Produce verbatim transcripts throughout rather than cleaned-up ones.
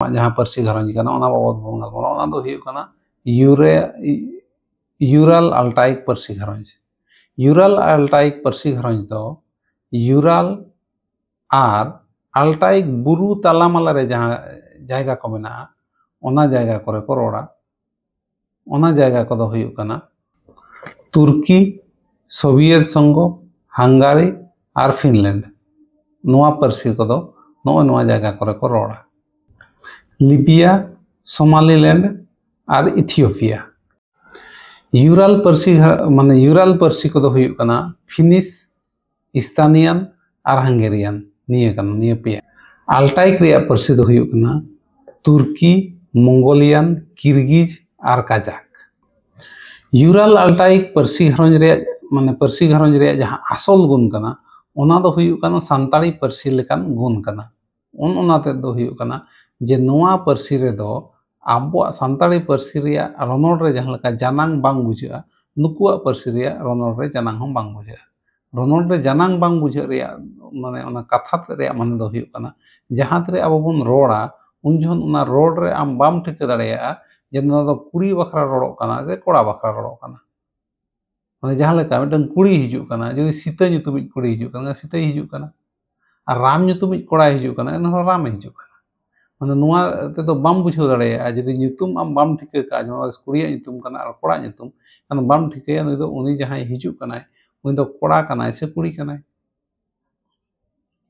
ᱡᱟᱦᱟᱸ ᱯᱟᱹᱨᱥᱤ ᱜᱷᱟᱨᱚᱸᱡᱽ ᱠᱟᱱᱟ, ᱚᱱᱟ ᱵᱟᱵᱚᱫ ᱵᱚᱱ ᱜᱟᱞᱢᱟᱨᱟᱣᱟ᱾ ᱚᱱᱟ ᱫᱚ ᱦᱩᱭᱩᱜ ᱠᱟᱱᱟ ᱤᱭᱩᱨᱮ-, ᱤᱭᱩᱨᱟᱞ ᱟᱞᱴᱟᱭᱤᱠ ᱯᱟᱹᱨᱥᱤ ᱜᱷᱟᱨᱚᱸᱡᱽ᱾ ᱤᱭᱩᱨᱟᱞ ᱟᱞᱴᱟᱭᱤᱠ ᱯᱟᱹᱨᱥᱤ ᱜᱷᱟᱨᱚᱸᱡᱽ ᱫᱚ ᱤᱭᱩᱨᱟᱞ ᱟᱨ ᱟᱞᱴᱟᱭᱤᱠ ᱵᱩᱨᱩ ᱛᱟᱞᱟᱢᱟᱞᱟ ᱨᱮ ᱡᱟᱦᱟᱸ ᱡᱟᱭᱜᱟ ᱠᱚ ᱢᱮᱱᱟᱜᱼᱟ, ᱚᱱᱟ ᱡᱟᱭᱜᱟ ᱠᱚᱨᱮ ᱠᱚ ᱨᱚᱲᱟ᱾ ᱚᱱᱟ ᱡᱟᱭᱜᱟ ᱠᱚᱫᱚ ᱦᱩᱭᱩᱜ ᱠᱟᱱᱟ ᱛᱩᱨᱠᱤ, ᱥᱳᱵᱷᱤᱭᱮᱛ ᱥᱚᱝᱜᱷᱚ, ᱦᱟᱝᱜᱟᱨᱤ ᱟᱨ ᱯᱷᱤᱱᱞᱮᱱᱰ᱾ ᱱᱚᱣᱟ ᱯᱟᱹᱨᱥᱤ ᱠᱚᱫᱚ ᱱᱚᱜᱼᱚᱭ ᱱᱚᱣᱟ ᱡᱟᱭᱜᱟ ᱠᱚᱨᱮ ᱠᱚ ᱨᱚᱲᱟ᱾ ᱞᱤᱵᱤᱭᱟ, ᱥᱳᱢᱟᱞᱤᱞᱮᱱᱰ ᱟᱨ ᱤᱛᱷᱤᱭᱳᱯᱤᱭᱟ᱾ ᱤᱭᱩᱨᱟᱞ ᱯᱟᱹᱨᱥᱤ ᱜᱷᱟ-, ᱢᱟᱱᱮ ᱤᱭᱩᱨᱟᱞ ᱯᱟᱹᱨᱥᱤ ᱠᱚᱫᱚ ᱦᱩᱭᱩᱜ ᱠᱟᱱᱟ ᱯᱷᱤᱱᱤᱥ, ᱤᱥᱛᱟᱱᱤᱭᱟᱱ ᱟᱨ ᱦᱟᱝᱜᱮᱨᱤᱭᱟᱱ, ᱱᱤᱭᱟᱹ ᱠᱟᱱᱟ, ᱱᱤᱭᱟᱹ ᱯᱮᱭᱟ᱾ ᱟᱞᱴᱟᱭᱤᱠ ᱨᱮᱭᱟᱜ ᱯᱟᱹᱨᱥᱤ ᱫᱚ ᱦᱩᱭᱩᱜ ᱠᱟᱱᱟ ᱛᱩᱨᱠᱤ, ᱢᱚᱝᱜᱳᱞᱤᱭᱟᱱ, ᱠᱤᱨᱜᱤᱡᱽ ᱟᱨ ᱠᱟᱡᱟᱠ᱾ ᱤᱭᱩᱨᱟᱞ ᱟᱞᱴᱟᱭᱤᱠ ᱯᱟᱹᱨᱥᱤ ᱜᱷᱟᱨᱚᱸᱡᱽ ᱨᱮᱭᱟᱜ, ᱢᱟᱱᱮ ᱯᱟᱹᱨᱥᱤ ᱜᱷᱟᱨᱚᱸᱡᱽ ᱨᱮᱭᱟᱜ ᱡᱟᱦᱟᱸ ᱟᱥᱚᱞ ᱜᱩᱱ ᱠᱟᱱᱟ, ᱚᱱᱟ ᱫᱚ ᱦᱩᱭᱩᱜ ᱠᱟᱱᱟ ᱥᱟᱱᱛᱟᱲᱤ ᱯᱟᱹᱨᱥᱤ ᱞᱮᱠᱟᱱ ᱜᱩᱱ ᱠᱟᱱᱟ᱾ ᱚᱱ ᱚᱱᱟ ᱛᱮᱫ ᱫᱚ ᱦᱩᱭᱩᱜ ᱠᱟᱱᱟ ᱡᱮ ᱱᱚᱣᱟ ᱯᱟᱹᱨᱥᱤ ᱨᱮᱫᱚ ᱟᱵᱚᱣᱟᱜ ᱥᱟᱱᱛᱟᱲᱤ ᱯᱟᱹᱨᱥᱤ ᱨᱮᱭᱟᱜ ᱨᱚᱱᱚᱲ ᱨᱮ ᱡᱟᱦᱟᱸ ᱞᱮᱠᱟ ᱡᱟᱱᱟᱝ ᱵᱟᱝ ᱵᱩᱡᱷᱟᱹᱜᱼᱟ, ᱱᱩᱠᱩᱣᱟᱜ ᱯᱟᱹᱨᱥᱤ ᱨᱮᱭᱟᱜ ᱨᱚᱱᱚᱲ ᱨᱮ ᱡᱟᱱᱟᱝ ᱦᱚᱸ ᱵᱟᱝ ᱵᱩᱡᱷᱟᱹᱜᱼᱟ᱾ ᱨᱚᱱᱚᱲ ᱨᱮ ᱡᱟᱱᱟᱝ ᱵᱟᱝ ᱵᱩᱡᱷᱟᱹᱜ ᱨᱮᱭᱟᱜ, ᱢᱟᱱᱮ ᱚᱱᱟ ᱠᱟᱛᱷᱟ ᱛᱮᱫ ᱨᱮᱭᱟᱜ ᱢᱟᱱᱮ ᱫᱚ ᱦᱩᱭᱩᱜ ᱠᱟᱱᱟ, ᱡᱟᱦᱟᱸ ᱛᱤᱨᱮ ᱟᱵᱚ ᱵᱚᱱ ᱨᱚᱲᱟ, ᱩᱱ ᱡᱚᱠᱷᱚᱱ ᱚᱱᱟ ᱨᱚᱲ ᱨᱮ ᱟᱢ ᱵᱟᱢ ᱴᱷᱤᱠᱟᱹ ᱫᱟᱲᱮᱭᱟᱜᱼᱟ ᱡᱮ ᱱᱚᱣᱟ ᱫᱚ ᱠᱩᱲᱤ ᱵᱟᱠᱷᱨᱟ ᱨᱚᱲᱚᱜ ᱠᱟᱱᱟ ᱥᱮ ᱠᱚᱲᱟ ᱵᱟᱠᱷᱨᱟ ᱨᱚᱲᱚᱜ ᱠᱟᱱᱟ᱾ ᱢᱟᱱᱮ ᱡᱟᱦᱟᱸ ᱞᱮᱠᱟ ᱢᱤᱫᱴᱟᱝ ᱠᱩᱲᱤ ᱦᱤᱡᱩᱜ ᱠᱟᱱᱟ, ᱡᱩᱫᱤ ᱥᱤᱛᱟᱹ ᱧᱩᱛᱩᱢᱤᱡ ᱠᱩᱲᱤ ᱦᱤᱡᱩᱜ ᱠᱟᱱᱟ, ᱥᱤᱛᱟᱹᱭ ᱦᱤᱡᱩᱜ ᱠᱟᱱᱟ᱾ ᱟᱨ ᱨᱟᱢ ᱧᱩᱛᱩᱢᱤᱡ ᱠᱚᱲᱟᱭ ᱦᱤᱡᱩᱜ ᱠᱟᱱᱟ, ᱮᱱᱦᱚᱸ ᱨᱟᱢᱮ ᱦᱤᱡᱩᱜ ᱠᱟᱱᱟ᱾ ᱢᱟᱱᱮ ᱱᱚᱣᱟ ᱛᱮᱫᱚ ᱵᱟᱢ ᱵᱩᱡᱷᱟᱹᱣ ᱫᱟᱲᱮᱭᱟᱜᱼᱟ, ᱡᱩᱫᱤ ᱧᱩᱛᱩᱢ ᱟᱢ ᱵᱟᱢ ᱴᱷᱤᱠᱟᱹ ᱠᱟᱜᱼᱟ, ᱱᱚᱣᱟ ᱫᱚ ᱠᱩᱲᱤᱭᱟᱜ ᱧᱩᱛᱩᱢ ᱠᱟᱱᱟ ᱟᱨ ᱠᱚᱲᱟᱣᱟᱜ ᱧᱩᱛᱩᱢ, ᱮᱱᱠᱷᱟᱱ ᱵᱟᱢ ᱴᱷᱤᱠᱟᱹᱭᱟ ᱱᱩᱭ ᱫᱚ, ᱩᱱᱤ ᱡᱟᱦᱟᱸᱭ ᱦᱤᱡᱩᱜ ᱠᱟᱱᱟᱭ, ᱩᱱᱤ ᱫᱚ ᱠᱚᱲᱟ ᱠᱟᱱᱟᱭ ᱥᱮ ᱠᱩᱲᱤ ᱠᱟᱱᱟᱭ᱾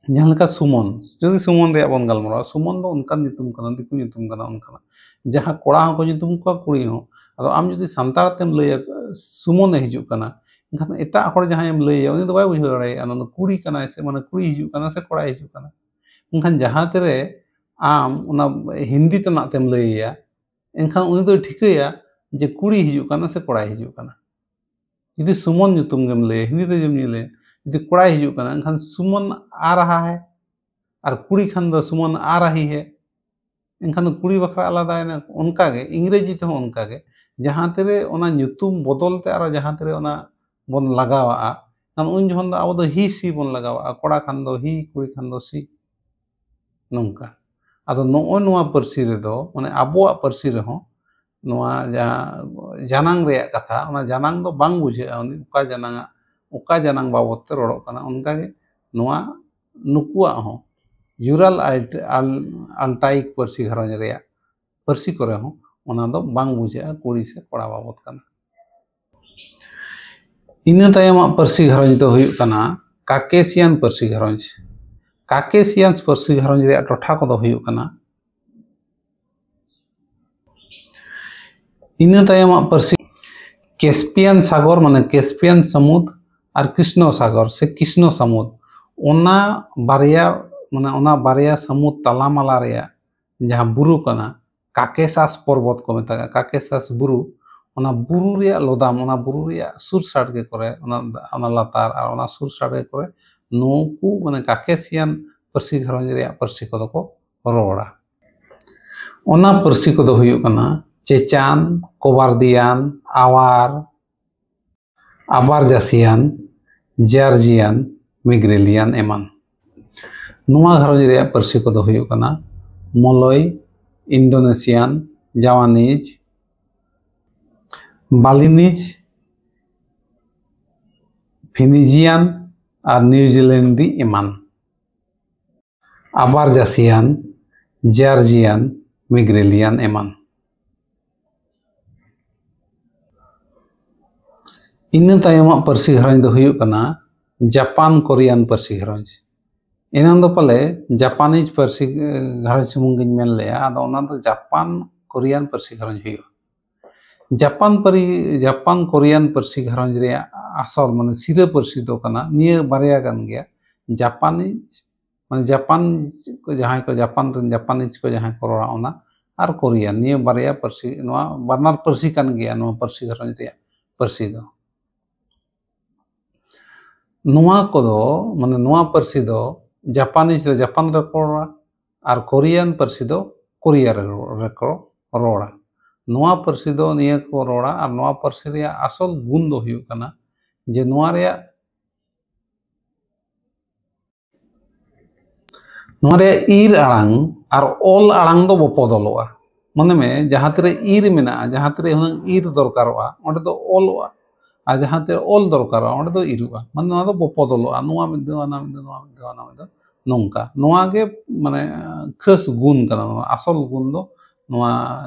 ᱡᱟᱦᱟᱸ ᱞᱮᱠᱟ ᱥᱩᱢᱚᱱ, ᱡᱩᱫᱤ ᱥᱩᱢᱚᱱ ᱨᱮᱭᱟᱜ ᱵᱚᱱ ᱜᱟᱞᱢᱟᱨᱟᱣᱟ, ᱥᱩᱢᱚᱱ ᱫᱚ ᱚᱱᱠᱟᱱ ᱧᱩᱛᱩᱢ ᱠᱟᱱᱟ, ᱫᱤᱠᱩ ᱧᱩᱛᱩᱢ ᱠᱟᱱᱟ ᱚᱱᱠᱟᱱᱟᱜ, ᱡᱟᱦᱟᱸ ᱠᱚᱲᱟ ᱦᱚᱸᱠᱚ ᱧᱩᱛᱩᱢ ᱠᱚᱣᱟ, ᱠᱩᱲᱤ ᱦᱚᱸ᱾ ᱟᱫᱚ ᱟᱢ ᱡᱩᱫᱤ ᱥᱟᱱᱛᱟᱲ ᱛᱮᱢ ᱞᱟᱹᱭᱟ ᱥᱩᱢᱚᱱᱮ ᱦᱤᱡᱩᱜ ᱠᱟᱱᱟ, ᱮᱱᱠᱷᱟᱱ ᱮᱴᱟᱜ ᱦᱚᱲ ᱡᱟᱦᱟᱸᱭᱮᱢ ᱞᱟᱹᱭᱟ ᱩᱱᱤ ᱫᱚ ᱵᱟᱭ ᱵᱩᱡᱷᱟᱹᱣ ᱫᱟᱲᱮᱭᱟᱜᱼᱟ ᱚᱱᱟ ᱫᱚ ᱠᱩᱲᱤ ᱠᱟᱱᱟᱭ ᱥᱮ, ᱢᱟᱱᱮ ᱠᱩᱲᱤ ᱦᱤᱡᱩᱜ ᱠᱟᱱᱟ ᱥᱮ ᱠᱚᱲᱟᱭ ᱦᱤᱡᱩᱜ ᱠᱟᱱᱟ᱾ ᱢᱮᱱᱠᱷᱟᱱ ᱡᱟᱦᱟᱸ ᱛᱤᱨᱮ ᱟᱢ ᱚᱱᱟ ᱦᱤᱱᱫᱤ ᱛᱮᱱᱟᱜ ᱛᱮᱢ ᱞᱟᱹᱭ ᱟᱭᱟ, ᱮᱱᱠᱷᱟᱱ ᱩᱱᱤ ᱫᱚᱭ ᱴᱷᱤᱠᱟᱹᱭᱟ ᱡᱮ ᱠᱩᱲᱤ ᱦᱤᱡᱩᱜ ᱠᱟᱱᱟ ᱥᱮ ᱠᱚᱲᱟᱭ ᱦᱤᱡᱩᱜ ᱠᱟᱱᱟ᱾ ᱡᱩᱫᱤ ᱥᱩᱢᱚᱱ ᱧᱩᱛᱩᱢ ᱜᱮᱢ ᱞᱟᱹᱭᱟ, ᱦᱤᱱᱫᱤ ᱛᱮ ᱡᱩᱫᱤᱢ ᱞᱟᱹᱭᱟ, ᱡᱩᱫᱤ ᱠᱚᱲᱟᱭ ᱦᱤᱡᱩᱜ ᱠᱟᱱᱟ, ᱮᱱᱠᱷᱟᱱ ᱥᱩᱢᱚᱱ ᱟ ᱨᱟᱦᱟ ᱦᱮ, ᱟᱨ ᱠᱩᱲᱤ ᱠᱷᱟᱱ ᱫᱚ ᱥᱩᱢᱚᱱ ᱟ ᱨᱟᱦᱤ ᱦᱮ, ᱮᱱᱠᱷᱟᱱ ᱫᱚ ᱠᱩᱲᱤ ᱵᱟᱠᱷᱨᱟ ᱟᱞᱟᱫᱟᱭᱮᱱᱟ᱾ ᱚᱱᱠᱟᱜᱮ ᱤᱝᱨᱮᱡᱤ ᱛᱮᱦᱚᱸ ᱚᱱᱠᱟᱜᱮ, ᱡᱟᱦᱟᱸ ᱛᱤᱨᱮ ᱚᱱᱟ ᱧᱩᱛᱩᱢ ᱵᱚᱫᱚᱞ ᱛᱮ ᱟᱨᱚ ᱡᱟᱦᱟᱸ ᱛᱤᱨᱮ ᱚᱱᱟ ᱵᱚᱱ ᱞᱟᱜᱟᱣᱟᱜᱼᱟ, ᱠᱷᱟᱱ ᱩᱱ ᱡᱚᱠᱷᱚᱱ ᱫᱚ ᱟᱵᱚ ᱫᱚ ᱦᱤ ᱥᱤ ᱵᱚᱱ ᱞᱟᱜᱟᱣᱟᱜᱼᱟ, ᱠᱚᱲᱟ ᱠᱷᱟᱱ ᱫᱚ ᱦᱤ, ᱠᱩᱲᱤ ᱠᱷᱟᱱ ᱫᱚ ᱥᱤ, ᱱᱚᱝᱠᱟ᱾ ᱟᱫᱚ ᱱᱚᱜᱼᱚᱭ ᱱᱚᱣᱟ ᱯᱟᱹᱨᱥᱤ ᱨᱮᱫᱚ, ᱢᱟᱱᱮ ᱟᱵᱚᱣᱟᱜ ᱯᱟᱹᱨᱥᱤ ᱨᱮᱦᱚᱸ ᱱᱚᱣᱟ ᱡᱟᱦᱟᱸ ᱡᱟᱱᱟᱝ ᱨᱮᱭᱟᱜ ᱠᱟᱛᱷᱟ, ᱚᱱᱟ ᱡᱟᱱᱟᱝ ᱫᱚ ᱵᱟᱝ ᱵᱩᱡᱷᱟᱹᱜᱼᱟ, ᱩᱱᱤ ᱚᱠᱟ ᱡᱟᱱᱟᱝ ᱟᱜ, ᱚᱠᱟ ᱡᱟᱱᱟᱝ ᱵᱟᱵᱚᱫ ᱛᱮ ᱨᱚᱲᱚᱜ ᱠᱟᱱᱟ᱾ ᱚᱱᱠᱟᱜᱮ ᱱᱚᱣᱟ ᱱᱩᱠᱩᱣᱟᱜ ᱦᱚᱸ ᱩᱨᱟᱞ ᱟᱞᱴ-, ᱟᱞ-, ᱟᱞᱴᱟᱭᱤᱠ ᱯᱟᱹᱨᱥᱤ ᱜᱷᱟᱨᱚᱸᱡᱽ ᱨᱮᱭᱟᱜ ᱯᱟᱹᱨᱥᱤ ᱠᱚᱨᱮ ᱦᱚᱸ ᱚᱱᱟ ᱫᱚ ᱵᱟᱝ ᱵᱩᱡᱷᱟᱹᱜᱼᱟ ᱠᱩᱲᱤ ᱥᱮ ᱠᱚᱲᱟ ᱵᱟᱵᱚᱫ ᱠᱟᱱᱟ᱾ ᱤᱱᱟᱹ ᱛᱟᱭᱚᱢᱟᱜ ᱯᱟᱹᱨᱥᱤ ᱜᱷᱟᱨᱚᱸᱡᱽ ᱫᱚ ᱦᱩᱭᱩᱜ ᱠᱟᱱᱟ ᱠᱟᱠᱮᱥᱤᱭᱟᱱ ᱯᱟᱹᱨᱥᱤ ᱜᱷᱟᱨᱚᱸᱡᱽ᱾ ᱠᱟᱠᱮᱥᱤᱭᱟᱱ ᱯᱟᱹᱨᱥᱤ ᱜᱷᱟᱨᱚᱸᱡᱽ ᱨᱮᱭᱟᱜ ᱴᱚᱴᱷᱟ ᱠᱚᱫᱚ ᱦᱩᱭᱩᱜ ᱠᱟᱱᱟ, ᱤᱱᱟᱹ ᱛᱟᱭᱚᱢᱟᱜ ᱯᱟᱹᱨᱥᱤ ᱠᱮᱥᱯᱤᱭᱟᱱ ᱥᱟᱜᱚᱨ, ᱢᱟᱱᱮ ᱠᱮᱥᱯᱤᱭᱟᱱ ᱥᱟᱹᱢᱩᱫ, ᱟᱨ ᱠᱨᱤᱥᱱᱚ ᱥᱟᱜᱚᱨ ᱥᱮ ᱠᱨᱤᱥᱱᱚ ᱥᱟᱹᱢᱩᱫ, ᱚᱱᱟ ᱵᱟᱨᱭᱟ, ᱢᱟᱱᱮ ᱚᱱᱟ ᱵᱟᱨᱭᱟ ᱥᱟᱹᱢᱩᱫ ᱛᱟᱞᱟᱢᱟᱞᱟ ᱨᱮᱭᱟᱜ ᱡᱟᱦᱟᱸ ᱵᱩᱨᱩ ᱠᱟᱱᱟ, ᱠᱟᱠᱮᱥᱟᱥ ᱯᱚᱨᱵᱚᱛ ᱠᱚ ᱢᱮᱛᱟᱜᱼᱟ, ᱠᱟᱠᱮᱥᱟᱥ ᱵᱩᱨᱩ, ᱚᱱᱟ ᱵᱩᱨᱩ ᱨᱮᱭᱟᱜ ᱞᱚᱫᱟᱢ, ᱚᱱᱟ ᱵᱩᱨᱩ ᱨᱮᱭᱟᱜ ᱥᱩᱨ ᱥᱟᱰᱜᱮ ᱠᱚᱨᱮ, ᱚᱱᱟ, ᱚᱱᱟ ᱞᱟᱛᱟᱨ ᱟᱨ ᱚᱱᱟ ᱥᱩᱨ ᱥᱟᱰᱜᱮ ᱠᱚᱨᱮ ᱱᱩᱠᱩ, ᱢᱟᱱᱮ ᱠᱟᱠᱮᱥᱤᱭᱟᱱ ᱯᱟᱹᱨᱥᱤ ᱜᱷᱟᱨᱚᱸᱡᱽ ᱨᱮᱭᱟᱜ ᱯᱟᱹᱨᱥᱤ ᱠᱚᱫᱚ ᱠᱚ ᱨᱚᱲᱟ᱾ ᱚᱱᱟ ᱯᱟᱹᱨᱥᱤ ᱠᱚᱫᱚ ᱦᱩᱭᱩᱜ ᱠᱟᱱᱟ ᱪᱮᱪᱟᱱ, ᱠᱚᱵᱟᱨᱫᱤᱭᱟᱱ, ᱟᱣᱟᱨ, ᱟᱵᱟᱨᱡᱟᱥᱤᱭᱟᱱ, ᱡᱟᱨᱡᱤᱭᱟᱱ, ᱢᱤᱜᱨᱮᱞᱤᱭᱟᱱ ᱮᱢᱟᱱ᱾ ᱱᱚᱣᱟ ᱜᱷᱟᱨᱚᱸᱡᱽ ᱨᱮᱭᱟᱜ ᱯᱟᱹᱨᱥᱤ ᱠᱚᱫᱚ ᱦᱩᱭᱩᱜ ᱠᱟᱱᱟ ᱢᱚᱞᱚᱭ, ᱤᱱᱰᱳᱱᱮᱥᱤᱭᱟᱱ, ᱡᱟᱣᱟᱱᱤᱡᱽ, ᱵᱟᱞᱤᱱᱤᱡᱽ, ᱯᱷᱤᱱᱤᱡᱤᱭᱟᱱ ᱟᱨ ᱱᱤᱭᱩᱡᱤᱞᱮᱱᱰᱤ ᱮᱢᱟᱱ᱾ ᱟᱵᱟᱨᱡᱟᱥᱤᱭᱟᱱ, ᱡᱟᱨᱡᱤᱭᱟᱱ, ᱢᱤᱜᱨᱮᱞᱤᱭᱟᱱ ᱮᱢᱟᱱ᱾ ᱤᱱᱟᱹ ᱛᱟᱭᱚᱢᱟᱜ ᱯᱟᱹᱨᱥᱤ ᱜᱷᱟᱨᱚᱸᱡᱽ ᱫᱚ ᱦᱩᱭᱩᱜ ᱠᱟᱱᱟ ᱡᱟᱯᱟᱱ ᱠᱳᱨᱤᱭᱟᱱ ᱯᱟᱹᱨᱥᱤ ᱜᱷᱟᱨᱚᱸᱡᱽ᱾ ᱮᱱᱟᱝ ᱫᱚ ᱯᱟᱞᱮ ᱡᱟᱯᱟᱱᱤᱡᱽ ᱯᱟᱹᱨᱥᱤ, ᱮ, ᱜᱷᱟᱨᱚᱸᱡᱽ ᱥᱩᱢᱩᱝ ᱜᱤᱧ ᱢᱮᱱ ᱞᱮᱜᱼᱟ, ᱟᱫᱚ ᱚᱱᱟ ᱫᱚ ᱡᱟᱯᱟᱱ ᱠᱳᱨᱤᱭᱟᱱ ᱯᱟᱹᱨᱥᱤ ᱜᱷᱟᱨᱚᱸᱡᱽ ᱦᱩᱭᱩᱜᱼᱟ᱾ ᱡᱟᱯᱟᱱ ᱯᱟᱹᱨᱤ-, ᱡᱟᱯᱟᱱ ᱠᱳᱨᱤᱭᱟᱱ ᱯᱟᱹᱨᱥᱤ ᱜᱷᱟᱨᱚᱸᱡᱽ ᱨᱮᱭᱟᱜ ᱟᱥᱚᱞ, ᱢᱟᱱᱮ ᱥᱤᱨᱟᱹ ᱯᱟᱹᱨᱥᱤ ᱫᱚ ᱠᱟᱱᱟ ᱱᱤᱭᱟᱹ ᱵᱟᱨᱭᱟ ᱜᱟᱱ ᱜᱮᱭᱟ, ᱡᱟᱯᱟᱱᱤᱡᱽ, ᱢᱟᱱᱮ ᱡᱟᱯᱟᱱ, ᱡᱟᱦᱟᱸᱭ ᱠᱚ ᱡᱟᱯᱟᱱ ᱨᱮᱱ ᱡᱟᱯᱟᱱᱤᱡᱽ ᱠᱚ ᱡᱟᱦᱟᱸᱭ ᱠᱚ ᱨᱚᱲᱟ ᱚᱱᱟ, ᱟᱨ ᱠᱳᱨᱤᱭᱟᱱ, ᱱᱤᱭᱟᱹ ᱵᱟᱨᱭᱟ ᱯᱟᱹᱨᱥᱤ, ᱱᱚᱣᱟ ᱵᱟᱱᱟᱨ ᱯᱟᱹᱨᱥᱤ ᱠᱟᱱ ᱜᱮᱭᱟ ᱱᱚᱣᱟ ᱯᱟᱹᱨᱥᱤ ᱜᱷᱟᱨᱚᱸᱡᱽ ᱨᱮᱭᱟᱜ ᱯᱟᱹᱨᱥᱤ ᱫᱚ᱾ ᱱᱚᱣᱟ ᱠᱚᱫᱚ, ᱢᱟᱱᱮ ᱱᱚᱣᱟ ᱯᱟᱹᱨᱥᱤ ᱫᱚ ᱡᱟᱯᱟᱱᱤᱡᱽ ᱫᱚ ᱡᱟᱯᱟᱱ ᱨᱮᱠᱚ ᱨᱚᱲᱟ ᱟᱨ ᱠᱳᱨᱤᱭᱟᱱ ᱯᱟᱹᱨᱥᱤ ᱫᱚ ᱠᱳᱨᱤᱭᱟ ᱨᱮ ᱨᱚ-, ᱨᱮᱠᱚ ᱨᱚᱲᱟ᱾ ᱱᱚᱣᱟ ᱯᱟᱹᱨᱥᱤ ᱫᱚ ᱱᱤᱭᱟᱹ ᱠᱚ ᱨᱚᱲᱟ ᱟᱨ ᱱᱚᱣᱟ ᱯᱟᱹᱨᱥᱤ ᱨᱮᱭᱟᱜ ᱟᱥᱚᱞ ᱜᱩᱱ ᱫᱚ ᱦᱩᱭᱩᱜ ᱠᱟᱱᱟ ᱡᱮ ᱱᱚᱣᱟ ᱨᱮᱭᱟᱜ, ᱱᱚᱣᱟ ᱨᱮᱭᱟᱜ ᱤᱨ ᱟᱲᱟᱝ ᱟᱨ ᱚᱞ ᱟᱲᱟᱝ ᱫᱚ ᱵᱚᱯᱚᱫᱚᱞᱚᱜᱼᱟ᱾ ᱢᱚᱱᱮ ᱢᱮ, ᱡᱟᱦᱟᱸ ᱛᱤᱨᱮ ᱤᱨ ᱢᱮᱱᱟᱜᱼᱟ, ᱡᱟᱦᱟᱸ ᱛᱤᱨᱮ ᱦᱩᱱᱟᱹᱝ ᱤᱨ ᱫᱚᱨᱠᱟᱨᱚᱜᱼᱟ, ᱚᱸᱰᱮ ᱫᱚ ᱚᱞᱚᱜᱼᱟ, ᱟᱨ ᱡᱟᱦᱟᱸ ᱛᱤᱨᱮ ᱚᱞ ᱫᱚᱨᱠᱟᱨᱚᱜᱼᱟ, ᱚᱸᱰᱮ ᱫᱚ ᱤᱨᱚᱜᱼᱟ᱾ ᱢᱟᱱᱮ ᱱᱚᱣᱟ ᱫᱚ ᱵᱚᱯᱚᱫᱚᱞᱚᱜᱼᱟ, ᱱᱚᱣᱟ ᱢᱤᱫ ᱫᱷᱟᱣ, ᱚᱱᱟ ᱢᱤᱫ ᱫᱷᱟᱣ, ᱱᱚᱣᱟ ᱢᱤᱫ ᱫᱷᱟᱣ, ᱚᱱᱟ ᱢᱤᱫ ᱫᱷᱟᱣ, ᱱᱚᱝᱠᱟ᱾ ᱱᱚᱣᱟ ᱜᱮ ᱢᱟᱱᱮ ᱠᱷᱟᱥ ᱜᱩᱱ ᱠᱟᱱᱟ᱾ ᱱᱚᱣᱟ ᱟᱥᱚᱞ ᱜᱩᱱ ᱫᱚ ᱱᱚᱣᱟ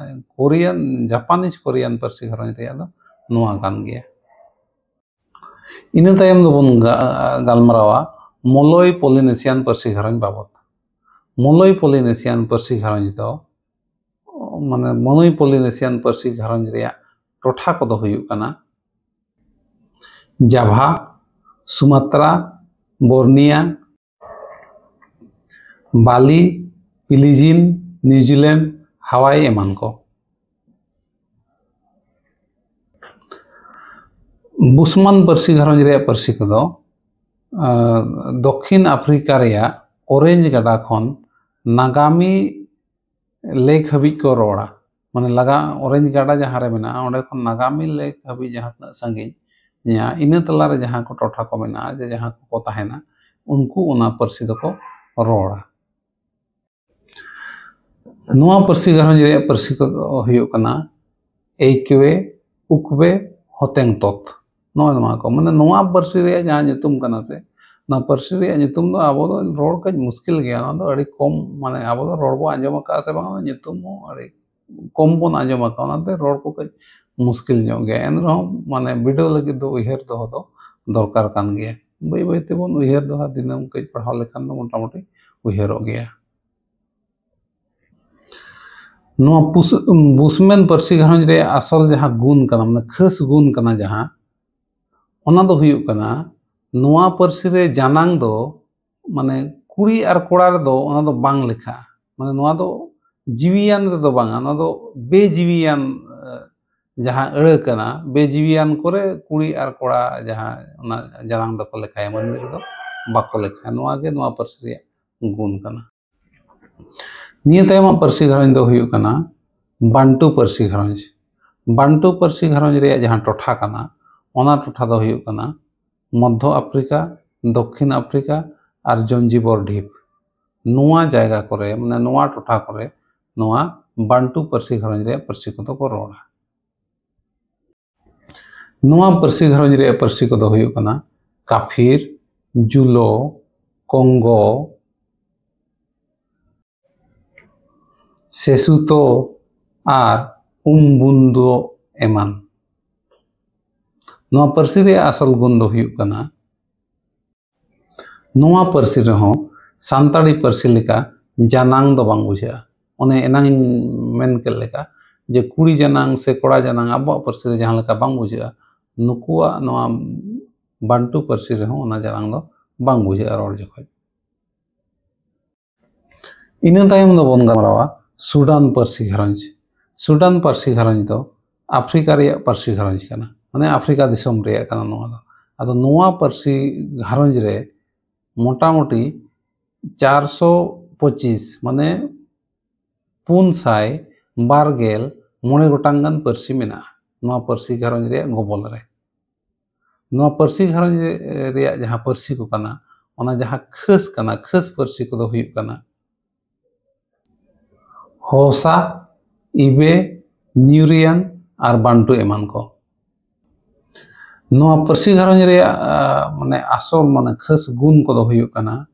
ᱠᱳᱨᱤᱭᱟᱱ, ᱡᱟᱯᱟᱱᱤᱡᱽ ᱠᱳᱨᱤᱭᱟᱱ ᱯᱟᱹᱨᱥᱤ ᱜᱷᱟᱨᱚᱸᱡᱽ ᱨᱮᱭᱟᱜ ᱫᱚ ᱱᱚᱣᱟ ᱠᱟᱱ ᱜᱮᱭᱟ᱾ ᱤᱱᱟᱹ ᱛᱟᱭᱚᱢ ᱫᱚᱵᱚᱱ ᱜᱟ-, ᱜᱟᱞᱢᱟᱨᱟᱣᱟ ᱢᱚᱞᱚᱭ ᱯᱚᱞᱤᱱᱮᱥᱤᱭᱟᱱ ᱯᱟᱹᱨᱥᱤ ᱜᱷᱟᱨᱚᱸᱡᱽ ᱵᱟᱵᱚᱛ᱾ ᱢᱚᱞᱚᱭ ᱯᱚᱞᱤᱱᱮᱥᱤᱭᱟᱱ ᱯᱟᱹᱨᱥᱤ ᱜᱷᱟᱨᱚᱸᱡᱽ ᱫᱚ, ᱢᱟᱱᱮ ᱢᱚᱞᱚᱭ ᱯᱚᱞᱤᱱᱮᱥᱤᱭᱟᱱ ᱯᱟᱹᱨᱥᱤ ᱜᱷᱟᱨᱚᱸᱡᱽ ᱨᱮᱭᱟᱜ ᱴᱚᱴᱷᱟ ᱠᱚᱫᱚ ᱦᱩᱭᱩᱜ ᱠᱟᱱᱟ ᱡᱟᱵᱷᱟ, ᱥᱩᱢᱟᱛᱨᱟ, ᱵᱚᱨᱱᱤᱭᱟ, ᱵᱟᱞᱤ, ᱯᱤᱞᱤᱡᱤᱱ, ᱱᱤᱣᱡᱤᱞᱮᱱᱰ, ᱦᱟᱣᱟᱭ ᱮᱢᱟᱱ ᱠᱚ᱾ ᱵᱩᱥᱢᱟᱱ ᱯᱟᱹᱨᱥᱤ ᱜᱷᱟᱨᱚᱸᱡᱽ ᱨᱮᱭᱟᱜ ᱯᱟᱹᱨᱥᱤ ᱠᱚᱫᱚ, ᱟᱸ, ᱫᱚᱠᱠᱷᱤᱱ ᱟᱯᱷᱨᱤᱠᱟ ᱨᱮᱭᱟᱜ ᱚᱨᱮᱧᱡᱽ ᱜᱟᱰᱟ ᱠᱷᱚᱱ ᱱᱟᱜᱟᱢᱤ ᱞᱮᱠ ᱦᱟᱹᱵᱤᱡ ᱠᱚ ᱨᱚᱲᱟ᱾ ᱢᱟᱱᱮ ᱞᱟᱜᱟ, ᱚᱨᱮᱧᱡᱽ ᱜᱟᱰᱟ ᱡᱟᱦᱟᱸ ᱨᱮ ᱢᱮᱱᱟᱜᱼᱟ, ᱚᱸᱰᱮ ᱠᱷᱚᱱ ᱱᱟᱜᱟᱢᱤ ᱞᱮᱠ ᱦᱟᱹᱵᱤᱡ ᱡᱟᱦᱟᱸ ᱛᱤᱱᱟᱹᱜ ᱥᱟᱺᱜᱤᱧ, ᱤᱱᱟᱹ ᱛᱟᱞᱟᱨᱮ ᱡᱟᱦᱟᱸ ᱠᱚ ᱴᱚᱴᱷᱟ ᱠᱚ ᱢᱮᱱᱟᱜᱼᱟ, ᱡᱮ ᱡᱟᱦᱟᱸ ᱠᱚᱠᱚ ᱛᱟᱦᱮᱱᱟ, ᱩᱱᱠᱩ ᱚᱱᱟ ᱯᱟᱹᱨᱥᱤ ᱫᱚᱠᱚ ᱨᱚᱲᱟ᱾ ᱱᱚᱣᱟ ᱯᱟᱹᱨᱥᱤ ᱜᱷᱟᱨᱚᱸᱡᱽ ᱨᱮᱭᱟᱜ ᱯᱟᱹᱨᱥᱤ ᱠᱚᱫᱚ ᱦᱩᱭᱩᱜ ᱠᱟᱱᱟ ᱮᱭᱠᱮᱣᱮ, ᱩᱠᱵᱮ, ᱦᱚᱛᱮᱝ ᱛᱚᱛ᱾ ᱱᱚᱜᱼᱚᱭ ᱱᱚᱣᱟ ᱠᱚ, ᱢᱟᱱᱮ ᱱᱚᱣᱟ ᱯᱟᱹᱨᱥᱤ ᱨᱮᱭᱟᱜ ᱡᱟᱦᱟᱸ ᱧᱩᱛᱩᱢ ᱠᱟᱱᱟ ᱥᱮ, ᱚᱱᱟ ᱯᱟᱹᱨᱥᱤ ᱨᱮᱭᱟᱜ ᱧᱩᱛᱩᱢ ᱫᱚ ᱟᱵᱚ ᱫᱚ ᱨᱚᱲ ᱠᱟᱹᱡ ᱢᱩᱥᱠᱤᱞ ᱜᱮᱭᱟ᱾ ᱚᱱᱟ ᱫᱚ ᱟᱹᱰᱤ ᱠᱚᱢ, ᱢᱟᱱᱮ ᱟᱵᱚ ᱫᱚ ᱨᱚᱲ ᱵᱚ ᱟᱸᱡᱚᱢ ᱟᱠᱟᱫᱼᱟ ᱥᱮ ᱵᱟᱝ, ᱧᱩᱛᱩᱢ ᱦᱚᱸ ᱟᱹᱰᱤ ᱠᱚᱢ ᱵᱚᱱ ᱟᱸᱡᱚᱢ ᱟᱠᱟᱫᱼᱟ, ᱚᱱᱟᱛᱮ ᱨᱚᱲ ᱠᱚ ᱠᱟᱹᱡ ᱢᱩᱥᱠᱤᱞ ᱧᱚᱜ ᱜᱮᱭᱟ᱾ ᱮᱱ ᱨᱮᱦᱚᱸ ᱢᱟᱱᱮ ᱵᱤᱰᱟᱹᱣ ᱞᱟᱹᱜᱤᱫ ᱫᱚ ᱩᱭᱦᱟᱹᱨ ᱫᱚᱦᱚ ᱫᱚ ᱫᱚᱨᱠᱟᱨ ᱠᱟᱱ ᱜᱮᱭᱟ᱾ ᱵᱟᱹᱭ ᱵᱟᱹᱭ ᱛᱮᱵᱚᱱ ᱩᱭᱦᱟᱹᱨ ᱫᱚᱦᱚ, ᱫᱤᱱᱟᱹᱢ ᱠᱟᱹᱡ ᱯᱟᱲᱦᱟᱣ ᱞᱮᱠᱷᱟᱱ ᱫᱚ ᱢᱚᱴᱟᱢᱩᱴᱤ ᱩᱭᱦᱟᱹᱨᱚᱜ ᱜᱮᱭᱟ᱾ ᱱᱚᱣᱟ ᱯᱩᱥ-, ᱵᱩᱥᱢᱮᱱ ᱯᱟᱹᱨᱥᱤ ᱜᱷᱟᱨᱚᱸᱡᱽ ᱨᱮᱭᱟᱜ ᱟᱥᱚᱞ ᱡᱟᱦᱟᱸ ᱜᱩᱱ ᱠᱟᱱᱟ, ᱢᱟᱱᱮ ᱠᱷᱟᱥ ᱜᱩᱱ ᱠᱟᱱᱟ ᱡᱟᱦᱟᱸ, ᱚᱱᱟ ᱫᱚ ᱦᱩᱭᱩᱜ ᱠᱟᱱᱟ, ᱱᱚᱣᱟ ᱯᱟᱹᱨᱥᱤ ᱨᱮ ᱡᱟᱱᱟᱝ ᱫᱚ, ᱢᱟᱱᱮ ᱠᱩᱲᱤ ᱟᱨ ᱠᱚᱲᱟ ᱨᱮᱫᱚ ᱚᱱᱟ ᱫᱚ ᱵᱟᱝ ᱞᱮᱠᱷᱟᱜᱼᱟ᱾ ᱢᱟᱱᱮ ᱱᱚᱣᱟ ᱫᱚ ᱡᱤᱣᱤᱭᱟᱱ ᱨᱮᱫᱚ ᱵᱟᱝᱟ, ᱱᱚᱣᱟ ᱫᱚ ᱵᱮᱡᱤᱣᱤᱭᱟᱱ, ᱮ, ᱡᱟᱦᱟᱸ ᱟᱹᱲᱟᱹ ᱠᱟᱱᱟ, ᱵᱮᱡᱤᱣᱤᱭᱟᱱ ᱠᱚᱨᱮ ᱠᱩᱲᱤ ᱟᱨ ᱠᱚᱲᱟ ᱡᱟᱦᱟᱸ ᱚᱱᱟ ᱡᱟᱱᱟᱝ ᱫᱚᱠᱚ ᱞᱮᱠᱷᱟᱭᱟ, ᱢᱟᱹᱱᱢᱤ ᱨᱮᱫᱚ ᱵᱟᱠᱚ ᱞᱮᱠᱷᱟᱭᱟ᱾ ᱱᱚᱣᱟ ᱜᱮ ᱱᱚᱣᱟ ᱯᱟᱹᱨᱥᱤ ᱨᱮᱭᱟᱜ ᱜᱩᱱ ᱠᱟᱱᱟ᱾ ᱱᱤᱭᱟᱹ ᱛᱟᱭᱚᱢᱟᱜ ᱯᱟᱹᱨᱥᱤ ᱜᱷᱟᱨᱚᱸᱡᱽ ᱫᱚ ᱦᱩᱭᱩᱜ ᱠᱟᱱᱟ ᱵᱟᱱᱴᱩ ᱯᱟᱹᱨᱥᱤ ᱜᱷᱟᱨᱚᱸᱡᱽ᱾ ᱵᱟᱱᱴᱩ ᱯᱟᱹᱨᱥᱤ ᱜᱷᱟᱨᱚᱸᱡᱽ ᱨᱮᱭᱟᱜ ᱡᱟᱦᱟᱸ ᱴᱚᱴᱷᱟ ᱠᱟᱱᱟ, ᱚᱱᱟ ᱴᱚᱴᱷᱟ ᱫᱚ ᱦᱩᱭᱩᱜ ᱠᱟᱱᱟ ᱢᱚᱫᱽᱫᱷᱚ ᱟᱯᱷᱨᱤᱠᱟ, ᱫᱚᱠᱠᱷᱤᱱ ᱟᱯᱷᱨᱤᱠᱟ ᱟᱨ ᱡᱚᱧᱡᱤᱵᱚᱨ ᱰᱷᱤᱯ᱾ ᱱᱚᱣᱟ ᱡᱟᱭᱜᱟ ᱠᱚᱨᱮ, ᱢᱟᱱᱮ ᱱᱚᱣᱟ ᱴᱚᱴᱷᱟ ᱠᱚᱨᱮ, ᱱᱚᱣᱟ ᱵᱟᱱᱴᱩ ᱯᱟᱹᱨᱥᱤ ᱜᱷᱟᱨᱚᱸᱡᱽ ᱨᱮᱭᱟᱜ ᱯᱟᱹᱨᱥᱤ ᱠᱚᱫᱚ ᱠᱚ ᱨᱚᱲᱟ᱾ ᱱᱚᱣᱟ ᱯᱟᱹᱨᱥᱤ ᱜᱷᱟᱨᱚᱸᱡᱽ ᱨᱮᱭᱟᱜ ᱯᱟᱹᱨᱥᱤ ᱠᱚᱫᱚ ᱦᱩᱭᱩᱜ ᱠᱟᱱᱟ ᱠᱟᱯᱷᱤᱨ, ᱡᱩᱞᱳ, ᱠᱚᱝᱜᱳ, ᱥᱮᱥᱩᱛᱳ ᱟᱨ ᱩᱢᱵᱩᱱᱫᱳ ᱮᱢᱟᱱ᱾ ᱱᱚᱣᱟ ᱯᱟᱹᱨᱥᱤ ᱨᱮᱭᱟᱜ ᱟᱥᱚᱞ ᱜᱩᱱ ᱫᱚ ᱦᱩᱭᱩᱜ ᱠᱟᱱᱟ, ᱱᱚᱣᱟ ᱯᱟᱹᱨᱥᱤ ᱨᱮᱦᱚᱸ ᱥᱟᱱᱛᱟᱲᱤ ᱯᱟᱹᱨᱥᱤ ᱞᱮᱠᱟ ᱡᱟᱱᱟᱝ ᱫᱚ ᱵᱟᱝ ᱵᱩᱡᱷᱟᱹᱜᱼᱟ᱾ ᱚᱱᱮ ᱮᱱᱟᱝ ᱤᱧ ᱢᱮᱱ ᱠᱮᱫ ᱞᱮᱠᱟ, ᱡᱮ ᱠᱩᱲᱤ ᱡᱟᱱᱟᱝ ᱥᱮ ᱠᱚᱲᱟ ᱡᱟᱱᱟᱝ ᱟᱵᱚᱣᱟᱜ ᱯᱟᱹᱨᱥᱤ ᱨᱮ ᱡᱟᱦᱟᱸ ᱞᱮᱠᱟ ᱵᱟᱝ ᱵᱩᱡᱷᱟᱹᱜᱼᱟ, ᱱᱩᱠᱩᱣᱟᱜ ᱱᱚᱣᱟ ᱵᱟᱱᱴᱩ ᱯᱟᱹᱨᱥᱤ ᱨᱮᱦᱚᱸ ᱚᱱᱟ ᱡᱟᱱᱟᱝ ᱫᱚ ᱵᱟᱝ ᱵᱩᱡᱷᱟᱹᱜᱼᱟ ᱨᱚᱲ ᱡᱚᱠᱷᱚᱡ᱾ ᱤᱱᱟᱹ ᱛᱟᱭᱚᱢ ᱫᱚᱵᱚᱱ ᱜᱟᱞᱢᱟᱨᱟᱣᱟ ᱥᱩᱰᱟᱱ ᱯᱟᱹᱨᱥᱤ ᱜᱷᱟᱨᱚᱸᱡᱽ᱾ ᱥᱩᱰᱟᱱ ᱯᱟᱹᱨᱥᱤ ᱜᱷᱟᱨᱚᱸᱡᱽ ᱫᱚ ᱟᱯᱷᱨᱤᱠᱟ ᱨᱮᱭᱟᱜ ᱯᱟᱹᱨᱥᱤ ᱜᱷᱟᱨᱚᱸᱡᱽ ᱠᱟᱱᱟ, ᱢᱟᱱᱮ ᱟᱯᱷᱨᱤᱠᱟ ᱫᱤᱥᱚᱢ ᱨᱮᱭᱟᱜ ᱠᱟᱱᱟ ᱱᱚᱣᱟ ᱫᱚ᱾ ᱟᱫᱚ ᱱᱚᱣᱟ ᱯᱟᱹᱨᱥᱤ ᱜᱷᱟᱨᱚᱸᱡᱽ ᱨᱮ ᱢᱚᱴᱟᱢᱩᱴᱤ ᱪᱟᱨᱥᱚ ᱯᱚᱸᱪᱤᱥ, ᱢᱟᱱᱮ ᱯᱩᱱ ᱥᱟᱭ ᱵᱟᱨ ᱜᱮᱞ ᱢᱚᱬᱮ ᱜᱚᱴᱟᱝ ᱜᱟᱱ ᱯᱟᱹᱨᱥᱤ ᱢᱮᱱᱟᱜᱼᱟ ᱱᱚᱣᱟ ᱯᱟᱹᱨᱥᱤ ᱜᱷᱟᱨᱚᱸᱡᱽ ᱨᱮᱭᱟᱜ ᱜᱚᱵᱚᱞ ᱨᱮ᱾ ᱱᱚᱣᱟ ᱯᱟᱹᱨᱥᱤ ᱜᱷᱟᱨᱚᱸᱡᱽ ᱨᱮᱭᱟᱜ ᱡᱟᱦᱟᱸ ᱯᱟᱹᱨᱥᱤ ᱠᱚ ᱠᱟᱱᱟ, ᱚᱱᱟ ᱡᱟᱦᱟᱸ ᱠᱷᱟᱹᱥ ᱠᱟᱱᱟ, ᱠᱷᱟᱹᱥ ᱯᱟᱹᱨᱥᱤ ᱠᱚᱫᱚ ᱦᱩᱭᱩᱜ ᱠᱟᱱᱟ ᱦᱳᱥᱟ, ᱤᱵᱮ, ᱱᱤᱭᱩᱨᱤᱭᱟᱱ ᱟᱨ ᱵᱟᱱᱴᱩ ᱮᱢᱟᱱ ᱠᱚ᱾ ᱱᱚᱣᱟ ᱯᱟᱹᱨᱥᱤ ᱜᱷᱟᱨᱚᱸᱡᱽ ᱨᱮᱭᱟᱜ, ᱟ, ᱢᱟᱱᱮ ᱟᱥᱚᱞ, ᱢᱟᱱᱮ ᱠᱷᱟᱹᱥ ᱜᱩᱱ ᱠᱚᱫᱚ ᱦᱩᱭᱩᱜ ᱠᱟᱱᱟ,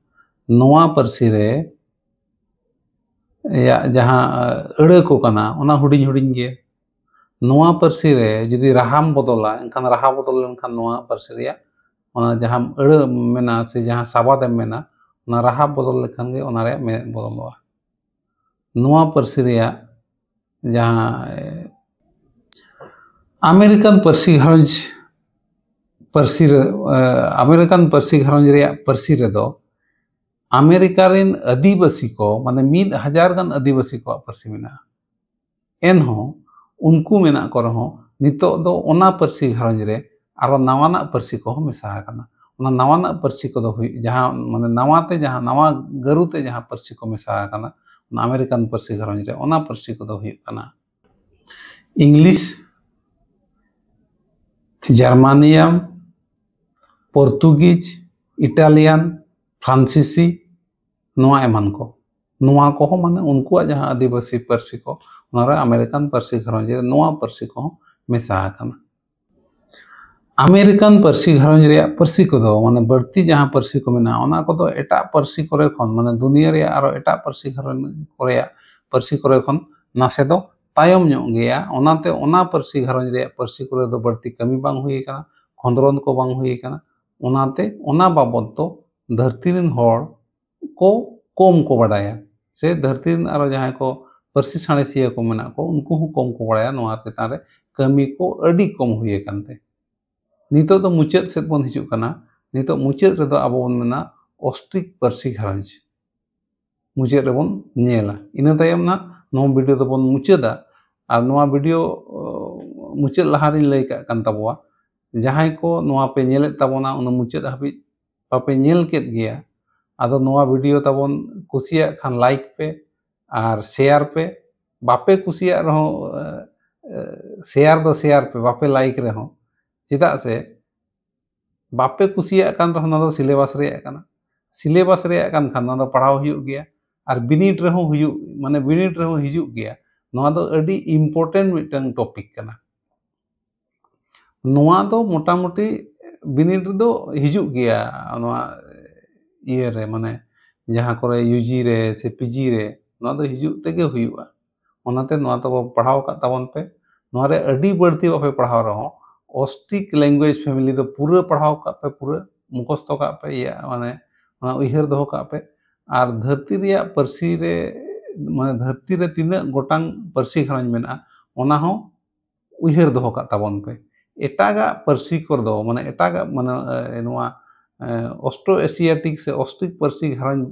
ᱱᱚᱣᱟ ᱯᱟᱹᱨᱥᱤ ᱨᱮ ᱭᱟᱜ ᱡᱟᱦᱟᱸ, ᱟ, ᱟᱹᱲᱟᱹ ᱠᱚ ᱠᱟᱱᱟ, ᱚᱱᱟ ᱦᱩᱰᱤᱧ ᱦᱩᱰᱤᱧ ᱜᱮ᱾ ᱱᱚᱣᱟ ᱯᱟᱹᱨᱥᱤ ᱨᱮ ᱡᱩᱫᱤ ᱨᱟᱦᱟᱢ ᱵᱚᱫᱚᱞᱟ, ᱮᱱᱠᱷᱟᱱ ᱨᱟᱦᱟ ᱵᱚᱫᱚᱞ ᱞᱮᱱᱠᱷᱟᱱ ᱱᱚᱣᱟ ᱯᱟᱹᱨᱥᱤ ᱨᱮᱭᱟᱜ ᱚᱱᱟ ᱡᱟᱦᱟᱸ ᱟᱹᱲᱟᱹ ᱢᱮᱱᱟ ᱥᱮ ᱡᱟᱦᱟᱸ ᱥᱟᱵᱟᱫ ᱮᱢ ᱢᱮᱱᱟ, ᱚᱱᱟ ᱨᱟᱦᱟ ᱵᱚᱫᱚᱞ ᱞᱮᱠᱷᱟᱱ ᱜᱮ ᱚᱱᱟ ᱨᱮᱭᱟᱜ ᱢᱮᱱᱮᱫ ᱵᱚᱫᱚᱞᱚᱜᱼᱟ᱾ ᱱᱚᱣᱟ ᱯᱟᱹᱨᱥᱤ ᱨᱮᱭᱟᱜ ᱡᱟᱦᱟᱸ, ᱮ, ᱟᱢᱮᱨᱤᱠᱟᱱ ᱯᱟᱹᱨᱥᱤ ᱜᱷᱟᱨᱚᱸᱡᱽ ᱯᱟᱹᱨᱥᱤ ᱨᱮ, ᱮ, ᱟᱢᱮᱨᱤᱠᱟᱱ ᱯᱟᱹᱨᱥᱤ ᱜᱷᱟᱨᱚᱸᱡᱽ ᱨᱮᱭᱟᱜ ᱯᱟᱹᱨᱥᱤ ᱨᱮᱫᱚ ᱟᱢᱮᱨᱤᱠᱟ ᱨᱮᱱ ᱟᱹᱫᱤᱵᱟᱹᱥᱤ ᱠᱚ, ᱢᱟᱱᱮ ᱢᱤᱫ ᱦᱟᱡᱟᱨ ᱜᱟᱱ ᱟᱹᱫᱤᱵᱟᱹᱥᱤ ᱠᱚᱣᱟᱜ ᱯᱟᱹᱨᱥᱤ ᱢᱮᱱᱟᱜᱼᱟ᱾ ᱮᱱᱦᱚᱸ ᱩᱱᱠᱩ ᱢᱮᱱᱟᱜ ᱠᱚ ᱨᱮᱦᱚᱸ ᱱᱤᱛᱚᱜ ᱫᱚ ᱚᱱᱟ ᱯᱟᱹᱨᱥᱤ ᱜᱷᱟᱨᱚᱸᱡᱽ ᱨᱮ ᱟᱨᱚ ᱱᱟᱣᱟᱱᱟᱜ ᱯᱟᱹᱨᱥᱤ ᱠᱚᱦᱚᱸ ᱢᱮᱥᱟ ᱟᱠᱟᱱᱟ᱾ ᱚᱱᱟ ᱱᱟᱣᱟᱱᱟᱜ ᱯᱟᱹᱨᱥᱤ ᱠᱚᱫᱚ ᱦᱩᱭᱩᱜ, ᱡᱟᱦᱟᱸ ᱢᱟᱱᱮ ᱱᱟᱣᱟ ᱛᱮ ᱡᱟᱦᱟᱸ, ᱱᱟᱣᱟ ᱜᱟᱹᱨᱩ ᱛᱮ ᱡᱟᱦᱟᱸ ᱯᱟᱹᱨᱥᱤ ᱠᱚ ᱢᱮᱥᱟ ᱟᱠᱟᱱᱟ, ᱚᱱᱟ ᱟᱢᱮᱨᱤᱠᱟᱱ ᱯᱟᱹᱨᱥᱤ ᱜᱷᱟᱨᱚᱸᱡᱽ ᱨᱮ, ᱚᱱᱟ ᱯᱟᱹᱨᱥᱤ ᱠᱚᱫᱚ ᱦᱩᱭᱩᱜ ᱠᱟᱱᱟ ᱤᱝᱞᱤᱥ, ᱡᱟᱨᱢᱟᱱᱤᱭᱟᱢ, ᱯᱚᱨᱛᱩᱜᱤᱡᱽ, ᱤᱴᱟᱞᱤᱭᱟᱱ, ᱯᱷᱨᱟᱱᱥᱤᱥᱤ, ᱱᱚᱣᱟ ᱮᱢᱟᱱ ᱠᱚ᱾ ᱱᱚᱣᱟ ᱠᱚᱦᱚᱸ ᱢᱟᱱᱮ ᱩᱱᱠᱩᱣᱟᱜ ᱡᱟᱦᱟᱸ ᱟᱹᱫᱤᱵᱟᱹᱥᱤ ᱯᱟᱹᱨᱥᱤ ᱠᱚ, ᱚᱱᱟᱨᱮ ᱟᱢᱮᱨᱤᱠᱟᱱ ᱯᱟᱹᱨᱥᱤ ᱜᱷᱟᱨᱚᱸᱡᱽ ᱨᱮ ᱱᱚᱣᱟ ᱯᱟᱹᱨᱥᱤ ᱠᱚᱦᱚᱸ ᱢᱮᱥᱟ ᱟᱠᱟᱱᱟ᱾ ᱟᱢᱮᱨᱤᱠᱟᱱ ᱯᱟᱹᱨᱥᱤ ᱜᱷᱟᱨᱚᱸᱡᱽ ᱨᱮᱭᱟᱜ ᱯᱟᱹᱨᱥᱤ ᱠᱚᱫᱚ, ᱢᱟᱱᱮ ᱵᱟᱹᱲᱛᱤ ᱡᱟᱦᱟᱸ ᱯᱟᱹᱨᱥᱤ ᱠᱚ ᱢᱮᱱᱟᱜᱼᱟ, ᱚᱱᱟ ᱠᱚᱫᱚ ᱮᱴᱟᱜ ᱯᱟᱹᱨᱥᱤ ᱠᱚᱨᱮ ᱠᱷᱚᱱ, ᱢᱟᱱᱮ ᱫᱩᱱᱤᱭᱟᱹ ᱨᱮᱭᱟᱜ ᱟᱨᱚ ᱮᱴᱟᱜ ᱯᱟᱹᱨᱥᱤ ᱜᱷᱟᱨᱚᱸᱡᱽ ᱠᱚᱨᱮᱭᱟᱜ ᱯᱟᱹᱨᱥᱤ ᱠᱚᱨᱮ ᱠᱷᱚᱱ ᱱᱟᱥᱮ ᱫᱚ ᱛᱟᱭᱚᱢ ᱧᱚᱜ ᱜᱮᱭᱟ᱾ ᱚᱱᱟᱛᱮ ᱚᱱᱟ ᱯᱟᱹᱨᱥᱤ ᱜᱷᱟᱨᱚᱸᱡᱽ ᱨᱮᱭᱟᱜ ᱯᱟᱹᱨᱥᱤ ᱠᱚᱨᱮ ᱫᱚ ᱵᱟᱹᱲᱛᱤ ᱠᱟᱹᱢᱤ ᱵᱟᱝ ᱦᱩᱭ ᱟᱠᱟᱱᱟ, ᱠᱷᱚᱸᱫᱽᱨᱚᱸᱫᱽ ᱠᱚ ᱵᱟᱝ ᱦᱩᱭ ᱟᱠᱟᱱᱟ᱾ ᱚᱱᱟᱛᱮ ᱚᱱᱟ ᱵᱟᱵᱚᱫ ᱫᱚ ᱫᱷᱟᱹᱨᱛᱤ ᱨᱮᱱ ᱦᱚᱲ ᱠᱚ ᱠᱚᱢ ᱠᱚ ᱵᱟᱰᱟᱭᱟ, ᱥᱮ ᱫᱷᱟᱹᱨᱛᱤ ᱨᱮᱱ ᱟᱨᱚ ᱡᱟᱦᱟᱸᱭ ᱠᱚ ᱯᱟᱹᱨᱥᱤ ᱥᱟᱬᱮᱥᱤᱭᱟᱹ ᱠᱚ ᱢᱮᱱᱟᱜ ᱠᱚ, ᱩᱱᱠᱩ ᱦᱚᱸ ᱠᱚᱢ ᱠᱚ ᱵᱟᱲᱟᱭᱟ᱾ ᱱᱚᱣᱟ ᱪᱮᱛᱟᱱ ᱨᱮ ᱠᱟᱹᱢᱤ ᱠᱚ ᱟᱹᱰᱤ ᱠᱚᱢ ᱦᱩᱭ ᱟᱠᱟᱱ ᱛᱮ ᱱᱤᱛᱚᱜ ᱫᱚ ᱢᱩᱪᱟᱹᱫ ᱥᱮᱫ ᱵᱚᱱ ᱦᱤᱡᱩᱜ ᱠᱟᱱᱟ᱾ ᱱᱤᱛᱚᱜ ᱢᱩᱪᱟᱹᱫ ᱨᱮᱫᱚ ᱟᱵᱚ ᱵᱚᱱ ᱢᱮᱱᱟ ᱚᱥᱴᱨᱤᱠ ᱯᱟᱹᱨᱥᱤ ᱜᱷᱟᱨᱚᱸᱡᱽ᱾ ᱢᱩᱪᱟᱹᱫ ᱨᱮᱵᱚᱱ ᱧᱮᱞᱟ᱾ ᱤᱱᱟᱹ ᱛᱟᱭᱚᱢ ᱱᱟᱜ ᱱᱚᱣᱟ ᱵᱷᱤᱰᱤᱭᱳ ᱫᱚᱵᱚᱱ ᱢᱩᱪᱟᱹᱫᱟ᱾ ᱟᱨ ᱱᱚᱣᱟ ᱵᱷᱤᱰᱤᱭᱳ, ᱚ, ᱢᱩᱪᱟᱹᱫ ᱞᱟᱦᱟ ᱨᱤᱧ ᱞᱟᱹᱭ ᱠᱟᱜ ᱠᱟᱱ ᱛᱟᱵᱚᱣᱟ, ᱡᱟᱦᱟᱸᱭ ᱠᱚ ᱱᱚᱣᱟ ᱯᱮ ᱧᱮᱞᱮᱫ ᱛᱟᱵᱚᱱᱟ, ᱩᱱᱟᱹᱜ ᱢᱩᱪᱟᱹᱫ ᱦᱟᱹᱵᱤᱡ ᱵᱟᱯᱮ ᱧᱮᱞ ᱠᱮᱫ ᱜᱮᱭᱟ, ᱟᱫᱚ ᱱᱚᱣᱟ ᱵᱷᱤᱰᱤᱭᱳ ᱛᱟᱵᱚᱱ ᱠᱩᱥᱤᱭᱟᱜ ᱠᱷᱟᱱ ᱞᱟᱭᱤᱠ ᱯᱮ ᱟᱨ ᱥᱮᱭᱟᱨ ᱯᱮ᱾ ᱵᱟᱯᱮ ᱠᱩᱥᱤᱭᱟᱜ ᱨᱮᱦᱚᱸ, ᱮ, ᱮ, ᱥᱮᱭᱟᱨ ᱫᱚ ᱥᱮᱭᱟᱨ ᱯᱮ, ᱵᱟᱯᱮ ᱞᱟᱭᱤᱠ ᱨᱮᱦᱚᱸ᱾ ᱪᱮᱫᱟᱜ ᱥᱮ ᱵᱟᱯᱮ ᱠᱩᱥᱤᱭᱟᱜ ᱠᱟᱱ ᱨᱮᱦᱚᱸ, ᱱᱚᱣᱟ ᱫᱚ ᱥᱤᱞᱮᱵᱟᱥ ᱨᱮᱭᱟᱜ ᱠᱟᱱᱟ᱾ ᱥᱤᱞᱮᱵᱟᱥ ᱨᱮᱭᱟᱜ ᱠᱟᱱ ᱠᱷᱟᱱ ᱱᱚᱣᱟ ᱫᱚ ᱯᱟᱲᱦᱟᱣ ᱦᱩᱭᱩᱜ ᱜᱮᱭᱟ᱾ ᱟᱨ ᱵᱤᱱᱤᱰ ᱨᱮᱦᱚᱸ ᱦᱩᱭᱩᱜ, ᱢᱟᱱᱮ ᱵᱤᱱᱤᱰ ᱨᱮᱦᱚᱸ ᱦᱤᱡᱩᱜ ᱜᱮᱭᱟ᱾ ᱱᱚᱣᱟ ᱫᱚ ᱟᱹᱰᱤ ᱤᱢᱯᱚᱨᱴᱮᱱᱴ ᱢᱤᱫᱴᱟᱝ ᱴᱚᱯᱤᱠ ᱠᱟᱱᱟ᱾ ᱱᱚᱣᱟ ᱫᱚ ᱢᱚᱴᱟᱢᱩᱴᱤ ᱵᱤᱱᱤᱰ ᱨᱮᱫᱚ ᱦᱤᱡᱩᱜ ᱜᱮᱭᱟ᱾ ᱱᱚᱣᱟ ᱤᱭᱟᱹ ᱨᱮ, ᱢᱟᱱᱮ ᱡᱟᱦᱟᱸ ᱠᱚᱨᱮ ᱭᱩᱡᱤ ᱨᱮ ᱥᱮ ᱯᱤᱡᱤ ᱨᱮ, ᱱᱚᱣᱟ ᱫᱚ ᱦᱤᱡᱩᱜ ᱛᱮᱜᱮ ᱦᱩᱭᱩᱜᱼᱟ᱾ ᱚᱱᱟᱛᱮ ᱱᱚᱣᱟ ᱫᱚ ᱯᱟᱲᱦᱟᱣ ᱠᱟᱜ ᱛᱟᱵᱚᱱ ᱯᱮ᱾ ᱱᱚᱣᱟ ᱨᱮ ᱟᱹᱰᱤ ᱵᱟᱹᱲᱛᱤ ᱵᱟᱯᱮ ᱯᱟᱲᱦᱟᱣ ᱨᱮᱦᱚᱸ, ᱚᱥᱴᱨᱤᱠ ᱞᱮᱝᱜᱩᱭᱮᱡᱽ ᱯᱷᱮᱢᱤᱞᱤ ᱫᱚ ᱯᱩᱨᱟᱹ ᱯᱟᱲᱦᱟᱣ ᱠᱟᱜ ᱯᱮ, ᱯᱩᱨᱟᱹ ᱢᱩᱠᱷᱚᱥᱛᱚ ᱠᱟᱜ ᱯᱮ, ᱤᱭᱟᱹ, ᱢᱟᱱᱮ ᱚᱱᱟ ᱩᱭᱦᱟᱹᱨ ᱫᱚᱦᱚ ᱠᱟᱜ ᱯᱮ᱾ ᱟᱨ ᱫᱷᱟᱹᱨᱛᱤ ᱨᱮᱭᱟᱜ ᱯᱟᱹᱨᱥᱤ ᱨᱮ, ᱢᱟᱱᱮ ᱫᱷᱟᱹᱨᱛᱤ ᱨᱮ ᱛᱤᱱᱟᱹᱜ ᱜᱚᱴᱟᱝ ᱯᱟᱹᱨᱥᱤ ᱜᱷᱟᱨᱚᱸᱡᱽ ᱢᱮᱱᱟᱜᱼᱟ, ᱚᱱᱟ ᱦᱚᱸ ᱩᱭᱦᱟᱹᱨ ᱫᱚᱦᱚ ᱠᱟᱜ ᱛᱟᱵᱚᱱ ᱯᱮ᱾ ᱮᱴᱟᱜᱟᱜ ᱯᱟᱹᱨᱥᱤ ᱠᱚᱨᱮ ᱫᱚ, ᱢᱟᱱᱮ ᱮᱴᱟᱜᱟᱜ, ᱢᱟᱱᱮ, ᱮ, ᱱᱚᱣᱟ, ᱮ, ᱚᱥᱴᱨᱳ ᱮᱥᱤᱭᱟᱴᱤᱠ ᱥᱮ ᱚᱥᱴᱨᱤᱠ ᱯᱟᱹᱨᱥᱤ ᱜᱷᱟᱨᱚᱸᱡᱽ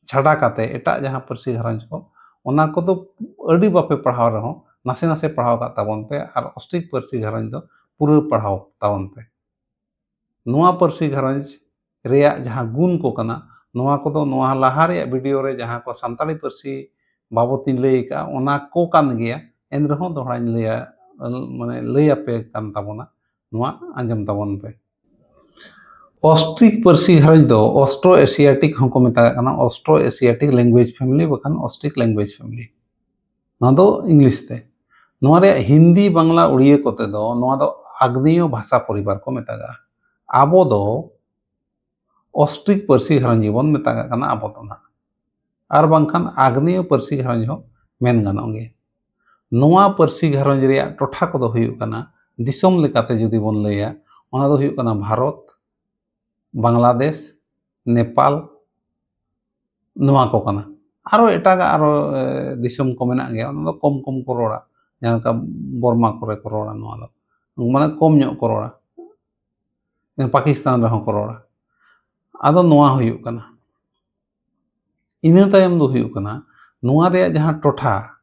ᱪᱷᱟᱰᱟ ᱠᱟᱛᱮ ᱮᱴᱟᱜ ᱡᱟᱦᱟᱸ ᱯᱟᱹᱨᱥᱤ ᱜᱷᱟᱨᱚᱸᱡᱽ ᱠᱚ, ᱚᱱᱟ ᱠᱚᱫᱚ ᱟᱹᱰᱤ ᱵᱟᱯᱮ ᱯᱟᱲᱦᱟᱣ ᱨᱮᱦᱚᱸ, ᱱᱟᱥᱮ ᱱᱟᱥᱮ ᱯᱟᱲᱦᱟᱣ ᱠᱟᱜ ᱛᱟᱵᱚᱱ ᱯᱮ᱾ ᱟᱨ ᱚᱥᱴᱨᱤᱠ ᱯᱟᱹᱨᱥᱤ ᱜᱷᱟᱨᱚᱸᱡᱽ ᱫᱚ ᱯᱩᱨᱟᱹ ᱯᱟᱲᱦᱟᱣ ᱛᱟᱵᱚᱱ ᱯᱮ᱾ ᱱᱚᱣᱟ ᱯᱟᱹᱨᱥᱤ ᱜᱷᱟᱨᱚᱸᱡᱽ ᱨᱮᱭᱟᱜ ᱡᱟᱦᱟᱸ ᱜᱩᱱ ᱠᱚ ᱠᱟᱱᱟ, ᱱᱚᱣᱟ ᱠᱚᱫᱚ ᱱᱚᱣᱟ ᱞᱟᱦᱟ ᱨᱮᱭᱟᱜ ᱵᱷᱤᱰᱤᱭᱳ ᱨᱮ ᱡᱟᱦᱟᱸ ᱠᱚ ᱥᱟᱱᱛᱟᱲᱤ ᱯᱟᱹᱨᱥᱤ ᱵᱟᱵᱚᱛ ᱤᱧ ᱞᱟᱹᱭ ᱟᱠᱟᱫᱼᱟ, ᱚᱱᱟ ᱠᱚ ᱠᱟᱱ ᱜᱮᱭᱟ᱾ ᱮᱱ ᱨᱮᱦᱚᱸ ᱫᱚᱦᱲᱟᱧ ᱞᱟᱹᱭᱟ, ᱢᱟᱱᱮ ᱞᱟᱹᱭ ᱟᱯᱮ ᱠᱟᱱ ᱛᱟᱵᱚᱱᱟ, ᱱᱚᱣᱟ ᱟᱸᱡᱚᱢ ᱛᱟᱵᱚᱱ ᱯᱮ᱾ ᱚᱥᱴᱨᱤᱠ ᱯᱟᱹᱨᱥᱤ ᱜᱷᱟᱨᱚᱸᱡᱽ ᱫᱚ ᱚᱥᱴᱨᱳ ᱮᱥᱤᱭᱟᱴᱤᱠ ᱦᱚᱸᱠᱚ ᱢᱮᱛᱟᱜ ᱠᱟᱱᱟ, ᱚᱥᱴᱨᱳ ᱮᱥᱤᱭᱟᱴᱤᱠ ᱞᱮᱝᱜᱩᱭᱮᱡᱽ ᱯᱷᱮᱢᱤᱞᱤ ᱵᱟᱠᱷᱟᱱ ᱚᱥᱴᱨᱤᱠ ᱞᱮᱝᱜᱩᱭᱮᱡᱽ ᱯᱷᱮᱢᱤᱞᱤ, ᱱᱚᱣᱟ ᱫᱚ ᱤᱝᱞᱤᱥ ᱛᱮ᱾ ᱱᱚᱣᱟ ᱨᱮᱭᱟᱜ ᱦᱤᱱᱫᱤ, ᱵᱟᱝᱞᱟ, ᱩᱲᱤᱭᱟᱹ ᱠᱚᱛᱮ ᱫᱚ ᱱᱚᱣᱟ ᱫᱚ ᱟᱜᱽᱱᱮᱭᱚ ᱵᱷᱟᱥᱟ ᱯᱚᱨᱤᱵᱟᱨ ᱠᱚ ᱢᱮᱛᱟᱜᱼᱟ᱾ ᱟᱵᱚ ᱫᱚ ᱚᱥᱴᱨᱤᱠ ᱯᱟᱹᱨᱥᱤ ᱜᱷᱟᱨᱚᱸᱡᱽ ᱜᱮᱵᱚᱱ ᱢᱮᱛᱟᱜ ᱠᱟᱱᱟ ᱟᱵᱚ ᱫᱚ ᱱᱟᱦᱟᱜ, ᱟᱨ ᱵᱟᱝᱠᱷᱟᱱ ᱟᱜᱽᱱᱮᱭᱚ ᱯᱟᱹᱨᱥᱤ ᱜᱷᱟᱨᱚᱸᱡᱽ ᱦᱚᱸ ᱢᱮᱱ ᱜᱟᱱᱚᱜ ᱜᱮᱭᱟ᱾ ᱱᱚᱣᱟ ᱯᱟᱹᱨᱥᱤ ᱜᱷᱟᱨᱚᱸᱡᱽ ᱨᱮᱭᱟᱜ ᱴᱚᱴᱷᱟ ᱠᱚᱫᱚ ᱦᱩᱭᱩᱜ ᱠᱟᱱᱟ, ᱫᱤᱥᱚᱢ ᱞᱮᱠᱟᱛᱮ ᱡᱩᱫᱤ ᱵᱚᱱ ᱞᱟᱹᱭᱟ, ᱚᱱᱟ ᱫᱚ ᱦᱩᱭᱩᱜ ᱠᱟᱱᱟ ᱵᱷᱟᱨᱚᱛ, ᱵᱟᱝᱞᱟᱫᱮᱥ, ᱱᱮᱯᱟᱞ, ᱱᱚᱣᱟ ᱠᱚ ᱠᱟᱱᱟ᱾ ᱟᱨᱚ ᱮᱴᱟᱜᱟᱜ ᱟᱨᱚ, ᱮ, ᱫᱤᱥᱚᱢ ᱠᱚ ᱢᱮᱱᱟᱜ ᱜᱮᱭᱟ, ᱚᱱᱟ ᱫᱚ ᱠᱚᱢ ᱠᱚᱢ ᱠᱚ ᱨᱚᱲᱟ, ᱡᱟᱦᱟᱸ ᱞᱮᱠᱟ ᱵᱚᱨᱢᱟ ᱠᱚᱨᱮ ᱠᱚ ᱨᱚᱲᱟ, ᱱᱚᱣᱟ ᱫᱚ ᱢᱟᱱᱮ ᱠᱚᱢ ᱧᱚᱜ ᱠᱚ ᱨᱚᱲᱟ, ᱯᱟᱠᱤᱥᱛᱟᱱ ᱨᱮᱦᱚᱸ ᱠᱚ ᱨᱚᱲᱟ᱾ ᱟᱫᱚ ᱱᱚᱣᱟ ᱦᱩᱭᱩᱜ ᱠᱟᱱᱟ᱾ ᱤᱱᱟᱹ ᱛᱟᱭᱚᱢ ᱫᱚ ᱦᱩᱭᱩᱜ ᱠᱟᱱᱟ, ᱱᱚᱣᱟ ᱨᱮᱭᱟᱜ ᱡᱟᱦᱟᱸ ᱴᱚᱴᱷᱟ,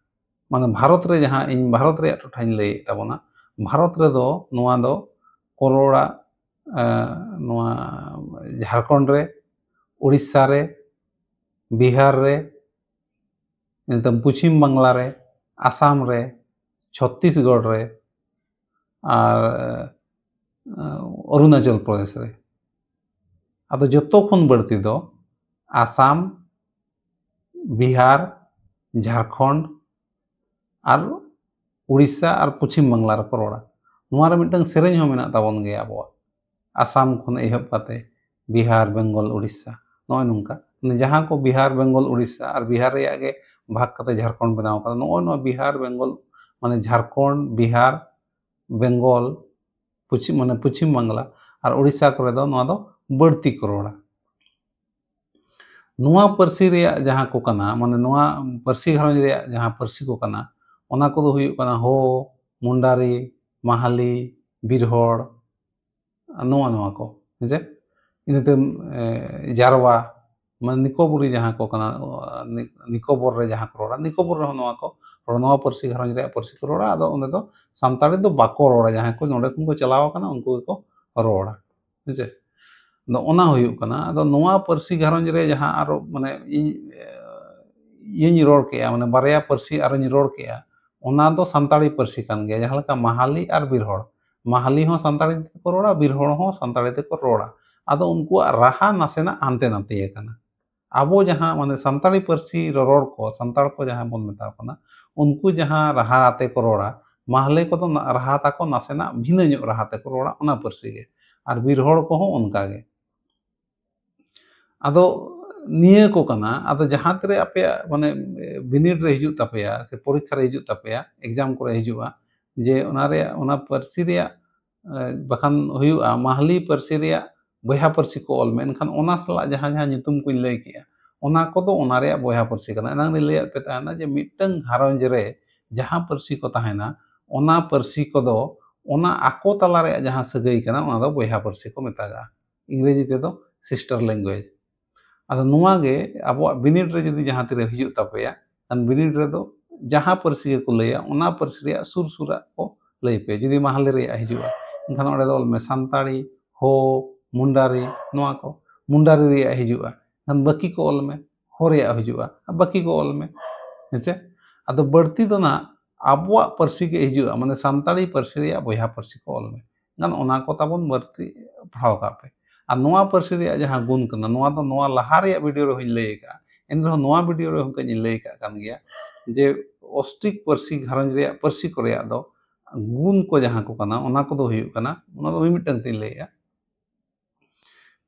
ᱢᱟᱱᱮ ᱵᱷᱟᱨᱚᱛ ᱨᱮ ᱡᱟᱦᱟᱸ, ᱤᱧ ᱵᱷᱟᱨᱚᱛ ᱨᱮᱭᱟᱜ ᱴᱚᱴᱷᱟᱧ ᱞᱟᱹᱭᱮᱫ ᱛᱟᱵᱚᱱᱟ, ᱵᱷᱟᱨᱚᱛ ᱨᱮᱫᱚ ᱱᱚᱣᱟ ᱫᱚ ᱠᱚ ᱨᱚᱲᱟ, ᱮ, ᱱᱚᱣᱟ ᱡᱷᱟᱲᱠᱷᱚᱸᱰ ᱨᱮ, ᱩᱲᱤᱥᱥᱟ ᱨᱮ, ᱵᱤᱦᱟᱨ ᱨᱮ, ᱱᱤᱛᱚᱝ ᱯᱚᱪᱷᱤᱢ ᱵᱟᱝᱞᱟ ᱨᱮ, ᱟᱥᱟᱢ ᱨᱮ, ᱪᱷᱚᱛᱛᱤᱥᱜᱚᱲ ᱨᱮ, ᱟᱨ, ᱮ, ᱚᱨᱩᱱᱟᱪᱚᱞ ᱯᱨᱚᱫᱮᱥ ᱨᱮ᱾ ᱟᱫᱚ ᱡᱚᱛᱚ ᱠᱷᱚᱱ ᱵᱟᱹᱲᱛᱤ ᱫᱚ ᱟᱥᱟᱢ, ᱵᱤᱦᱟᱨ, ᱡᱷᱟᱲᱠᱷᱚᱸᱰ ᱟᱨ ᱩᱲᱤᱥᱥᱟ ᱟᱨ ᱯᱚᱪᱷᱤᱢ ᱵᱟᱝᱞᱟ ᱨᱮᱠᱚ ᱨᱚᱲᱟ᱾ ᱱᱚᱣᱟ ᱨᱮ ᱢᱤᱫᱴᱟᱝ ᱥᱮᱨᱮᱧ ᱦᱚᱸ ᱢᱮᱱᱟᱜ ᱛᱟᱵᱚᱱ ᱜᱮᱭᱟ ᱟᱵᱚᱣᱟᱜ, ᱟᱥᱟᱢ ᱠᱷᱚᱱ ᱮᱦᱚᱵ ᱠᱟᱛᱮ ᱵᱤᱦᱟᱨ, ᱵᱮᱝᱜᱚᱞ, ᱩᱲᱤᱥᱥᱟ, ᱱᱚᱜᱼᱚᱭ ᱱᱚᱝᱠᱟ᱾ ᱢᱟᱱᱮ ᱡᱟᱦᱟᱸ ᱠᱚ ᱵᱤᱦᱟᱨ, ᱵᱮᱝᱜᱚᱞ, ᱩᱲᱤᱥᱥᱟ ᱟᱨ ᱵᱤᱦᱟᱨ ᱨᱮᱭᱟᱜ ᱜᱮ ᱵᱷᱟᱜᱽ ᱠᱟᱛᱮ ᱡᱷᱟᱲᱠᱷᱚᱸᱰ ᱵᱮᱱᱟᱣ ᱠᱟᱱᱟ, ᱱᱚᱜᱼᱚᱭ ᱱᱚᱣᱟ ᱵᱤᱦᱟᱨ, ᱵᱮᱝᱜᱚᱞ, ᱢᱟᱱᱮ ᱡᱷᱟᱲᱠᱷᱚᱸᱰ, ᱵᱤᱦᱟᱨ, ᱵᱮᱝᱜᱚᱞ, ᱯᱚᱪᱷᱤᱢ, ᱢᱟᱱᱮ ᱯᱚᱪᱷᱤᱢ ᱵᱟᱝᱞᱟ ᱟᱨ ᱩᱲᱤᱥᱥᱟ ᱠᱚᱨᱮ ᱫᱚ ᱱᱚᱣᱟ ᱫᱚ ᱵᱟᱹᱲᱛᱤ ᱠᱚ ᱨᱚᱲᱟ᱾ ᱱᱚᱣᱟ ᱯᱟᱹᱨᱥᱤ ᱨᱮᱭᱟᱜ ᱡᱟᱦᱟᱸ ᱠᱚ ᱠᱟᱱᱟ, ᱢᱟᱱᱮ ᱱᱚᱣᱟ ᱯᱟᱹᱨᱥᱤ ᱜᱷᱟᱨᱚᱸᱡᱽ ᱨᱮᱭᱟᱜ ᱡᱟᱦᱟᱸ ᱯᱟᱹᱨᱥᱤ ᱠᱚ ᱠᱟᱱᱟ, ᱚᱱᱟ ᱠᱚᱫᱚ ᱦᱩᱭᱩᱜ ᱠᱟᱱᱟ ᱦᱳ, ᱢᱩᱱᱰᱟᱨᱤ, ᱢᱟᱦᱟᱞᱤ, ᱵᱤᱨᱦᱚᱲ, ᱱᱚᱣᱟ, ᱱᱚᱣᱟ ᱠᱚ, ᱦᱮᱸᱥᱮ? ᱤᱱᱟᱹ ᱛᱟᱭᱚᱢ, ᱮ, ᱡᱟᱨᱣᱟ, ᱢᱟᱱᱮ ᱱᱤᱠᱳᱵᱚᱨᱤ ᱡᱟᱦᱟᱸ ᱠᱚ ᱠᱟᱱᱟ, ᱱᱤ-, ᱱᱤᱠᱳᱵᱚᱨ ᱨᱮ ᱡᱟᱦᱟᱸ ᱠᱚ ᱨᱚᱲᱟ, ᱱᱤᱠᱳᱵᱚᱨ ᱨᱮᱦᱚᱸ ᱱᱚᱣᱟ ᱠᱚ ᱨᱚᱲᱟ, ᱱᱚᱣᱟ ᱯᱟᱹᱨᱥᱤ ᱜᱷᱟᱨᱚᱸᱡᱽ ᱨᱮᱭᱟᱜ ᱯᱟᱹᱨᱥᱤ ᱠᱚ ᱨᱚᱲᱟ᱾ ᱟᱫᱚ ᱚᱸᱰᱮ ᱫᱚ ᱥᱟᱱᱛᱟᱲᱤ ᱫᱚ ᱵᱟᱠᱚ ᱨᱚᱲᱟ, ᱡᱟᱦᱟᱸᱭ ᱠᱚ ᱱᱚᱰᱮ ᱠᱷᱚᱱ ᱠᱚ ᱪᱟᱞᱟᱣ ᱟᱠᱟᱱᱟ ᱩᱱᱠᱩ ᱜᱮᱠᱚ ᱨᱚᱲᱟ, ᱦᱮᱸᱥᱮ? ᱟᱫᱚ ᱚᱱᱟ ᱦᱩᱭᱩᱜ ᱠᱟᱱᱟ᱾ ᱟᱫᱚ ᱱᱚᱣᱟ ᱯᱟᱹᱨᱥᱤ ᱜᱷᱟᱨᱚᱸᱡᱽ ᱨᱮ ᱡᱟᱦᱟᱸ ᱟᱨᱚ, ᱢᱟᱱᱮ, ᱤᱧ, ᱮ, ᱤᱭᱟᱹᱧ ᱨᱚᱲ ᱠᱮᱜᱼᱟ, ᱢᱟᱱᱮ ᱵᱟᱨᱭᱟ ᱯᱟᱹᱨᱥᱤ ᱟᱨᱚᱧ ᱨᱚᱲ ᱠᱮᱜᱼᱟ, ᱚᱱᱟ ᱫᱚ ᱥᱟᱱᱛᱟᱲᱤ ᱯᱟᱹᱨᱥᱤ ᱠᱟᱱ ᱜᱮᱭᱟ᱾ ᱡᱟᱦᱟᱸ ᱞᱮᱠᱟ ᱢᱟᱦᱟᱞᱤ ᱟᱨ ᱵᱤᱨᱦᱚᱲ, ᱢᱟᱦᱟᱞᱤ ᱦᱚᱸ ᱥᱟᱱᱛᱟᱲᱤ ᱛᱮᱠᱚ ᱨᱚᱲᱟ, ᱵᱤᱨᱦᱚᱲ ᱦᱚᱸ ᱥᱟᱱᱛᱟᱲᱤ ᱛᱮᱠᱚ ᱨᱚᱲᱟ᱾ ᱟᱫᱚ ᱩᱱᱠᱩᱣᱟᱜ ᱨᱟᱦᱟ ᱱᱟᱥᱮᱱᱟᱜ ᱦᱟᱱᱛᱮ ᱱᱟᱛᱮ ᱟᱠᱟᱱᱟ᱾ ᱟᱵᱚ ᱡᱟᱦᱟᱸ ᱢᱟᱱᱮ ᱥᱟᱱᱛᱟᱲᱤ ᱯᱟᱹᱨᱥᱤ ᱨᱚᱨᱚᱲ ᱠᱚ, ᱥᱟᱱᱛᱟᱲ ᱠᱚ ᱡᱟᱦᱟᱸ ᱵᱚᱱ ᱢᱮᱛᱟ ᱠᱚ ᱠᱟᱱᱟ, ᱩᱱᱠᱩ ᱡᱟᱦᱟᱸ ᱨᱟᱦᱟ ᱟᱛᱮ ᱠᱚ ᱨᱚᱲᱟ, ᱢᱟᱦᱞᱮ ᱠᱚᱫᱚ ᱱᱟ-, ᱨᱟᱦᱟ ᱛᱟᱠᱚ ᱱᱟᱥᱮᱱᱟᱜ ᱵᱷᱤᱱᱟᱹ ᱧᱚᱜ ᱨᱟᱦᱟ ᱛᱮᱠᱚ ᱨᱚᱲᱟ, ᱚᱱᱟ ᱯᱟᱹᱨᱥᱤ ᱜᱮ᱾ ᱟᱨ ᱵᱤᱨ ᱦᱚᱲ ᱠᱚᱦᱚᱸ ᱚᱱᱠᱟ ᱜᱮ᱾ ᱟᱫᱚ ᱱᱤᱭᱟᱹ ᱠᱚ ᱠᱟᱱᱟ᱾ ᱟᱫᱚ ᱡᱟᱦᱟᱸ ᱛᱤᱨᱮ ᱟᱯᱮᱭᱟᱜ ᱢᱟᱱᱮ ᱵᱤᱱᱤᱰ ᱨᱮ ᱦᱤᱡᱩᱜ ᱛᱟᱯᱮᱭᱟ ᱥᱮ ᱯᱚᱨᱤᱠᱠᱷᱟ ᱨᱮ ᱦᱤᱡᱩᱜ ᱛᱟᱯᱮᱭᱟ, ᱮᱠᱡᱟᱢ ᱠᱚᱨᱮ ᱦᱤᱡᱩᱜᱼᱟ, ᱡᱮ ᱚᱱᱟ ᱨᱮᱭᱟᱜ, ᱚᱱᱟ ᱯᱟᱹᱨᱥᱤ ᱨᱮᱭᱟᱜ, ᱮ, ᱵᱟᱠᱷᱟᱱ ᱦᱩᱭᱩᱜᱼᱟ, ᱢᱟᱦᱞᱤ ᱯᱟᱹᱨᱥᱤ ᱨᱮᱭᱟᱜ ᱵᱚᱭᱦᱟ ᱯᱟᱹᱨᱥᱤ ᱠᱚ ᱚᱞ ᱢᱮ, ᱮᱱᱠᱷᱟᱱ ᱚᱱᱟ ᱥᱟᱞᱟᱜ ᱡᱟᱦᱟᱸ ᱡᱟᱦᱟᱸ ᱧᱩᱛᱩᱢ ᱠᱚᱧ ᱞᱟᱹᱭ ᱠᱮᱜᱼᱟ, ᱚᱱᱟ ᱠᱚᱫᱚ ᱚᱱᱟ ᱨᱮᱭᱟᱜ ᱵᱚᱭᱦᱟ ᱯᱟᱹᱨᱥᱤ ᱠᱟᱱᱟ᱾ ᱮᱱᱟᱝ ᱨᱤᱧ ᱞᱟᱹᱭᱟᱫ ᱯᱮ ᱛᱟᱦᱮᱱᱟ ᱡᱮ ᱢᱤᱫᱴᱟᱝ ᱜᱷᱟᱨᱚᱸᱡᱽ ᱨᱮ ᱡᱟᱦᱟᱸ ᱯᱟᱹᱨᱥᱤ ᱠᱚ ᱛᱟᱦᱮᱱᱟ, ᱚᱱᱟ ᱯᱟᱹᱨᱥᱤ ᱠᱚᱫᱚ ᱚᱱᱟ ᱟᱠᱚ ᱛᱟᱞᱟ ᱨᱮᱭᱟᱜ ᱡᱟᱦᱟᱸ ᱥᱟᱹᱜᱟᱹᱭ ᱠᱟᱱᱟ, ᱚᱱᱟ ᱫᱚ ᱵᱚᱭᱦᱟ ᱯᱟᱹᱨᱥᱤ ᱠᱚ ᱢᱮᱛᱟᱜᱟᱜᱼᱟ, ᱤᱝᱨᱮᱡᱤ ᱛᱮᱫᱚ sister language᱾ ᱟᱫᱚ ᱱᱚᱣᱟ ᱜᱮ ᱟᱵᱚᱣᱟᱜ ᱵᱤᱱᱤᱰ ᱨᱮ ᱡᱩᱫᱤ ᱡᱟᱦᱟᱸ ᱛᱤᱨᱮ ᱦᱤᱡᱩᱜ ᱛᱟᱯᱮᱭᱟ, ᱠᱷᱟᱱ ᱵᱤᱱᱤᱰ ᱨᱮᱫᱚ ᱡᱟᱦᱟᱸ ᱯᱟᱹᱨᱥᱤ ᱜᱮᱠᱚ ᱞᱟᱹᱭᱟ, ᱚᱱᱟ ᱯᱟᱹᱨᱥᱤ ᱨᱮᱭᱟᱜ ᱥᱩᱨ ᱥᱩᱨᱟᱜ ᱠᱚ ᱞᱟᱹᱭ ᱯᱮ᱾ ᱡᱩᱫᱤ ᱢᱟᱦᱞᱮ ᱨᱮᱭᱟᱜ ᱦᱤᱡᱩᱜᱼᱟ, ᱮᱱᱠᱷᱟᱱ ᱚᱸᱰᱮ ᱫᱚ ᱚᱞ ᱢᱮ ᱥᱟᱱᱛᱟᱲᱤ, ᱦᱳ, ᱢᱩᱱᱰᱟᱨᱤ, ᱱᱚᱣᱟ ᱠᱚ᱾ ᱢᱩᱱᱰᱟᱨᱤ ᱨᱮᱭᱟᱜ ᱦᱤᱡᱩᱜᱼᱟ, ᱮᱱᱠᱷᱟᱱ ᱵᱟᱹᱠᱤ ᱠᱚ ᱚᱞ ᱢᱮ, ᱦᱳ ᱨᱮᱭᱟᱜ ᱦᱤᱡᱩᱜᱼᱟ, ᱵᱟᱹᱠᱤ ᱠᱚ ᱚᱞ ᱢᱮ᱾ ᱦᱮᱸᱥᱮ? ᱟᱫᱚ ᱵᱟᱹᱲᱛᱤ ᱫᱚ ᱱᱟᱜ ᱟᱵᱚᱣᱟᱜ ᱯᱟᱹᱨᱥᱤ ᱜᱮ ᱦᱤᱡᱩᱜᱼᱟ, ᱢᱟᱱᱮ ᱥᱟᱱᱛᱟᱲᱤ ᱯᱟᱹᱨᱥᱤ ᱨᱮᱭᱟᱜ ᱵᱚᱭᱦᱟ ᱯᱟᱹᱨᱥᱤ ᱠᱚ ᱚᱞ ᱢᱮ᱾ ᱮᱱᱠᱷᱟᱱ ᱚᱱᱟ ᱠᱚ ᱛᱟᱵᱚᱱ ᱵᱟᱹᱲᱛᱤ ᱯᱟᱲᱦᱟᱣ ᱠᱟᱜ ᱯᱮ᱾ ᱟᱨ ᱱᱚᱣᱟ ᱯᱟᱹᱨᱥᱤ ᱨᱮᱭᱟᱜ ᱡᱟᱦᱟᱸ ᱜᱩᱱ ᱠᱟᱱᱟ, ᱱᱚᱣᱟ ᱫᱚ ᱱᱚᱣᱟ ᱞᱟᱦᱟ ᱨᱮᱭᱟᱜ ᱵᱷᱤᱰᱤᱭᱳ ᱨᱮᱦᱚᱸᱧ ᱞᱟᱹᱭ ᱟᱠᱟᱫᱼᱟ, ᱮᱱ ᱨᱮᱦᱚᱸ ᱱᱚᱣᱟ ᱵᱷᱤᱰᱤᱭᱳ ᱨᱮᱦᱚᱸ ᱠᱟᱹᱡ ᱤᱧ ᱞᱟᱹᱭ ᱟᱠᱟᱫ ᱠᱟᱱ ᱜᱮᱭᱟ ᱡᱮ ᱚᱥᱴᱨᱤᱠ ᱯᱟᱹᱨᱥᱤ ᱜᱷᱟᱨᱚᱸᱡᱽ ᱨᱮᱭᱟᱜ ᱯᱟᱹᱨᱥᱤ ᱠᱚ ᱨᱮᱭᱟᱜ ᱫᱚ ᱜᱩᱱ ᱠᱚ ᱡᱟᱦᱟᱸ ᱠᱚ ᱠᱟᱱᱟ, ᱚᱱᱟ ᱠᱚᱫᱚ ᱦᱩᱭᱩᱜ ᱠᱟᱱᱟ, ᱚᱱᱟ ᱫᱚ ᱢᱤᱢᱤᱫᱴᱟᱝ ᱛᱤᱧ ᱞᱟᱹᱭᱮᱜᱼᱟ,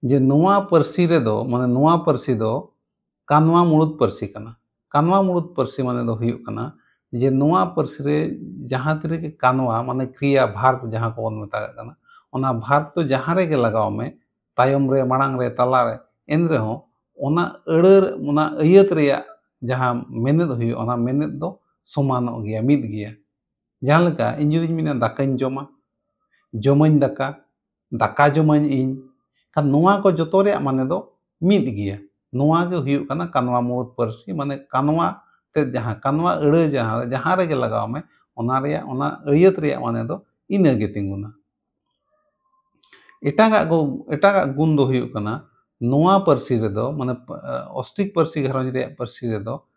ᱡᱮ ᱱᱚᱣᱟ ᱯᱟᱹᱨᱥᱤ ᱨᱮᱫᱚ, ᱢᱟᱱᱮ ᱱᱚᱣᱟ ᱯᱟᱹᱨᱥᱤ ᱫᱚ ᱠᱟᱱᱣᱟ ᱢᱩᱲᱩᱫ ᱯᱟᱹᱨᱥᱤ ᱠᱟᱱᱟ᱾ ᱠᱟᱱᱣᱟ ᱢᱩᱲᱩᱫ ᱯᱟᱹᱨᱥᱤ ᱢᱟᱱᱮ ᱫᱚ ᱦᱩᱭᱩᱜ ᱠᱟᱱᱟ ᱡᱮ ᱱᱚᱣᱟ ᱯᱟᱹᱨᱥᱤ ᱨᱮ ᱡᱟᱦᱟᱸ ᱛᱤᱱᱟᱹᱜ ᱜᱮ ᱠᱟᱱᱣᱟ, ᱢᱟᱱᱮ ᱠᱨᱤᱭᱟ, verb ᱡᱟᱦᱟᱸ ᱠᱚᱵᱚᱱ ᱢᱮᱛᱟᱜᱟᱜ ᱠᱟᱱᱟ, ᱚᱱᱟ verb ᱫᱚ ᱡᱟᱦᱟᱸ ᱨᱮᱜᱮ ᱞᱟᱜᱟᱣ ᱢᱮ, ᱛᱟᱭᱚᱢ ᱨᱮ, ᱢᱟᱲᱟᱝ ᱨᱮ, ᱛᱟᱞᱟ ᱨᱮ, ᱮᱱ ᱨᱮᱦᱚᱸ ᱚᱱᱟ ᱟᱹᱲᱟᱹ, ᱚᱱᱟ ᱟᱹᱭᱟᱹᱛ ᱨᱮᱭᱟᱜ ᱡᱟᱦᱟᱸ ᱢᱮᱱᱮᱫ ᱦᱩᱭᱩᱜᱼᱟ, ᱚᱱᱟ ᱢᱮᱱᱮᱫ ᱫᱚ ᱥᱚᱢᱟᱱᱚᱜ ᱜᱮᱭᱟ, ᱢᱤᱫ ᱜᱮᱭᱟ᱾ ᱡᱟᱦᱟᱸ ᱞᱮᱠᱟ ᱤᱧ ᱡᱩᱫᱤᱧ ᱢᱮᱱᱟ ᱫᱟᱠᱟᱧ ᱡᱚᱢᱟ, ᱡᱚᱢᱟᱹᱧ ᱫᱟᱠᱟ, ᱫᱟᱠᱟ ᱡᱚᱢᱟᱹᱧ ᱤᱧ, ᱠᱷᱟᱱ ᱱᱚᱣᱟ ᱠᱚ ᱡᱚᱛᱚ ᱨᱮᱭᱟᱜ ᱢᱟᱱᱮ ᱫᱚ ᱢᱤᱫ ᱜᱮᱭᱟ᱾ ᱱᱚᱣᱟ ᱜᱮ ᱦᱩᱭᱩᱜ ᱠᱟᱱᱟ ᱠᱟᱱᱣᱟ ᱢᱩᱲᱩᱫ ᱯᱟᱹᱨᱥᱤ, ᱢᱟᱱᱮ ᱠᱟᱱᱣᱟ ᱛᱮᱫ ᱡᱟᱦᱟᱸ, ᱠᱟᱱᱣᱟ ᱟᱹᱲᱟᱹ ᱡᱟᱦᱟᱸ, ᱡᱟᱦᱟᱸ ᱨᱮᱜᱮ ᱞᱟᱜᱟᱣ ᱢᱮ, ᱚᱱᱟ ᱨᱮᱭᱟᱜ, ᱚᱱᱟ ᱟᱹᱭᱟᱹᱛ ᱨᱮᱭᱟᱜ ᱢᱟᱱᱮ ᱫᱚ ᱤᱱᱟᱹ ᱜᱮ ᱛᱤᱸᱜᱩᱱᱟ᱾ ᱮᱴᱟᱜᱟᱜ ᱜᱚ-, ᱮᱴᱟᱜᱟᱜ ᱜᱩᱱ ᱫᱚ ᱦᱩᱭᱩᱜ ᱠᱟᱱᱟ, ᱱᱚᱣᱟ ᱯᱟᱹᱨᱥᱤ ᱨᱮᱫᱚ, ᱢᱟᱱᱮ, ᱯ-, ᱚᱥᱴᱨᱤᱠ ᱯᱟᱹᱨᱥᱤ ᱜᱷᱟᱨᱚᱸᱡᱽ ᱨᱮᱭᱟᱜ ᱯᱟᱹᱨᱥᱤ ᱨᱮᱫᱚ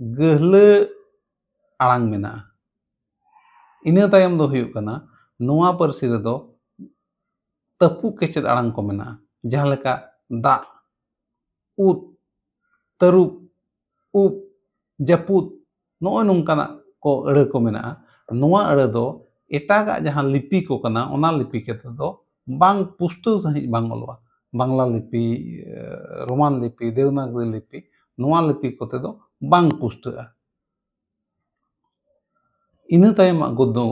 ᱜᱟᱹᱦᱞᱟᱹ ᱟᱲᱟᱝ ᱢᱮᱱᱟᱜᱼᱟ᱾ ᱤᱱᱟᱹ ᱛᱟᱭᱚᱢ ᱫᱚ ᱦᱩᱭᱩᱜ ᱠᱟᱱᱟ, ᱱᱚᱣᱟ ᱯᱟᱹᱨᱥᱤ ᱨᱮᱫᱚ ᱛᱟᱹᱯᱩᱜ ᱠᱮᱪᱮᱫ ᱟᱲᱟᱝ ᱠᱚ ᱢᱮᱱᱟᱜᱼᱟ᱾ ᱡᱟᱦᱟᱸ ᱞᱮᱠᱟ ᱫᱟᱜ, ᱩᱫ, ᱛᱟᱹᱨᱩᱵ, ᱩᱵ, ᱡᱟᱹᱯᱩᱫ, ᱱᱚᱜᱼᱚᱭ ᱱᱚᱝᱠᱟᱱᱟᱜ ᱠᱚ ᱟᱹᱲᱟᱹ ᱠᱚ ᱢᱮᱱᱟᱜᱼᱟ᱾ ᱱᱚᱣᱟ ᱟᱹᱲᱟᱹ ᱫᱚ ᱮᱴᱟᱜᱟᱜ ᱡᱟᱦᱟᱸ ᱞᱤᱯᱤ ᱠᱚ ᱠᱟᱱᱟ, ᱚᱱᱟ ᱞᱤᱯᱤ ᱠᱚᱛᱮ ᱫᱚ ᱵᱟᱝ ᱯᱩᱥᱴᱟᱹᱣ ᱥᱟᱺᱦᱤᱡ ᱵᱟᱝ ᱚᱞᱚᱜᱼᱟ᱾ ᱵᱟᱝᱞᱟ ᱞᱤᱯᱤ, ᱨᱳᱢᱟᱱ ᱞᱤᱯᱤ, ᱫᱮᱣᱱᱟᱜᱽᱨᱤ ᱞᱤᱯᱤ, ᱱᱚᱣᱟ ᱞᱤᱯᱤ ᱠᱚᱛᱮ ᱫᱚ ᱵᱟᱝ ᱯᱩᱥᱴᱟᱹᱜᱼᱟ᱾ ᱤᱱᱟᱹ ᱛᱟᱭᱚᱢᱟᱜ ᱜᱚᱫ ᱫᱚ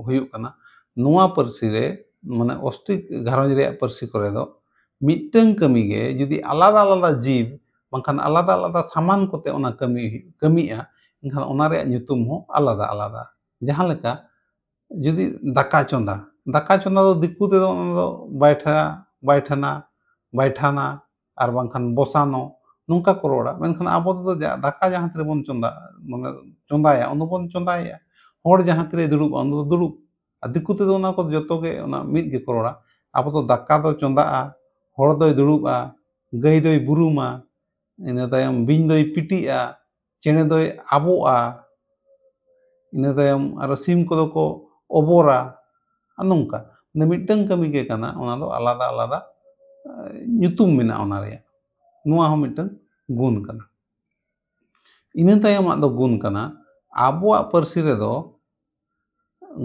ᱦᱩᱭᱩᱜ ᱠᱟᱱᱟ, ᱱᱚᱣᱟ ᱯᱟᱹᱨᱥᱤ ᱨᱮ, ᱢᱟᱱᱮ ᱚᱥᱴᱨᱤᱠ ᱜᱷᱟᱨᱚᱸᱡᱽ ᱨᱮᱭᱟᱜ ᱯᱟᱹᱨᱥᱤ ᱠᱚᱨᱮ ᱫᱚ ᱢᱤᱫᱴᱟᱝ ᱠᱟᱹᱢᱤ ᱜᱮ ᱡᱩᱫᱤ ᱟᱞᱟᱫᱟ ᱟᱞᱟᱫᱟ ᱡᱤᱵᱽ ᱵᱟᱝᱠᱷᱟᱱ ᱟᱞᱟᱫᱟ ᱟᱞᱟᱫᱟ ᱥᱟᱢᱟᱱ ᱠᱚᱛᱮ ᱚᱱᱟ ᱠᱟᱹᱢᱤ ᱦᱩᱭᱩᱜ, ᱠᱟᱹᱢᱤᱜᱼᱟ, ᱮᱱᱠᱷᱟᱱ ᱚᱱᱟ ᱨᱮᱭᱟᱜ ᱧᱩᱛᱩᱢ ᱦᱚᱸ ᱟᱞᱟᱫᱟ ᱟᱞᱟᱫᱟ᱾ ᱡᱟᱦᱟᱸ ᱞᱮᱠᱟ ᱡᱩᱫᱤ ᱫᱟᱠᱟ ᱪᱚᱸᱫᱟ, ᱫᱟᱠᱟ ᱪᱚᱸᱫᱟ ᱫᱚ ᱫᱤᱠᱩ ᱛᱮᱫᱚ ᱚᱱᱟ ᱫᱚ ᱵᱟᱭᱴᱷᱟ, ᱵᱟᱭᱴᱷᱟᱱᱟ, ᱵᱟᱭᱴᱷᱟᱱᱟ, ᱟᱨ ᱵᱟᱝᱠᱷᱟᱱ ᱵᱚᱥᱟᱱᱚ, ᱱᱚᱝᱠᱟ ᱠᱚ ᱨᱚᱲᱟ᱾ ᱢᱮᱱᱠᱷᱟᱱ ᱟᱵᱚ ᱛᱮᱫᱚ ᱡᱟ-, ᱫᱟᱠᱟ ᱡᱟᱦᱟᱸ ᱛᱤᱨᱮᱵᱚᱱ ᱪᱚᱸᱫᱟ, ᱢᱟᱱᱮ ᱪᱚᱸᱫᱟᱭᱟ, ᱩᱱ ᱫᱚᱵᱚᱱ ᱪᱚᱸᱫᱟᱭᱮᱜᱼᱟ᱾ ᱦᱚᱲ ᱡᱟᱦᱟᱸ ᱛᱤᱨᱮ ᱫᱩᱲᱩᱵᱼᱟ, ᱩᱱ ᱫᱚ ᱫᱩᱲᱩᱵ᱾ ᱟᱨ ᱫᱤᱠᱩ ᱛᱮᱫᱚ ᱚᱱᱟ ᱠᱚ ᱡᱚᱛᱚ ᱜᱮ ᱚᱱᱟ ᱢᱤᱫ ᱜᱮᱠᱚ ᱨᱚᱲᱟ᱾ ᱟᱵᱚ ᱫᱚ ᱫᱟᱠᱟ ᱫᱚ ᱪᱚᱸᱫᱟᱜᱼᱟ, ᱦᱚᱲ ᱫᱚᱭ ᱫᱩᱲᱩᱵᱼᱟ, ᱜᱟᱹᱭ ᱫᱚᱭ ᱵᱩᱨᱩᱢᱟ, ᱤᱱᱟᱹ ᱛᱟᱭᱚᱢ ᱵᱤᱧ ᱫᱚᱭ ᱯᱤᱴᱤᱜᱼᱟ, ᱪᱮᱬᱮ ᱫᱚᱭ ᱟᱵᱚᱜᱼᱟ, ᱤᱱᱟᱹ ᱛᱟᱭᱚᱢ ᱟᱨᱚ ᱥᱤᱢ ᱠᱚᱫᱚ ᱠᱚ ᱚᱵᱚᱨᱟ, ᱟᱨ ᱱᱚᱝᱠᱟ᱾ ᱢᱟᱱᱮ ᱢᱤᱫᱴᱟᱝ ᱠᱟᱹᱢᱤ ᱜᱮ ᱠᱟᱱᱟ, ᱚᱱᱟ ᱫᱚ ᱟᱞᱟᱫᱟ ᱟᱞᱟᱫᱟ, ᱮ, ᱧᱩᱛᱩᱢ ᱢᱮᱱᱟᱜᱼᱟ ᱚᱱᱟ ᱨᱮᱭᱟᱜ᱾ ᱱᱚᱣᱟ ᱦᱚᱸ ᱢᱤᱫᱴᱟᱝ ᱜᱩᱱ ᱠᱟᱱᱟ᱾ ᱤᱱᱟᱹ ᱛᱟᱭᱚᱢᱟᱜ ᱫᱚ ᱜᱩᱱ ᱠᱟᱱᱟ, ᱟᱵᱚᱣᱟᱜ ᱯᱟᱹᱨᱥᱤ ᱨᱮᱫᱚ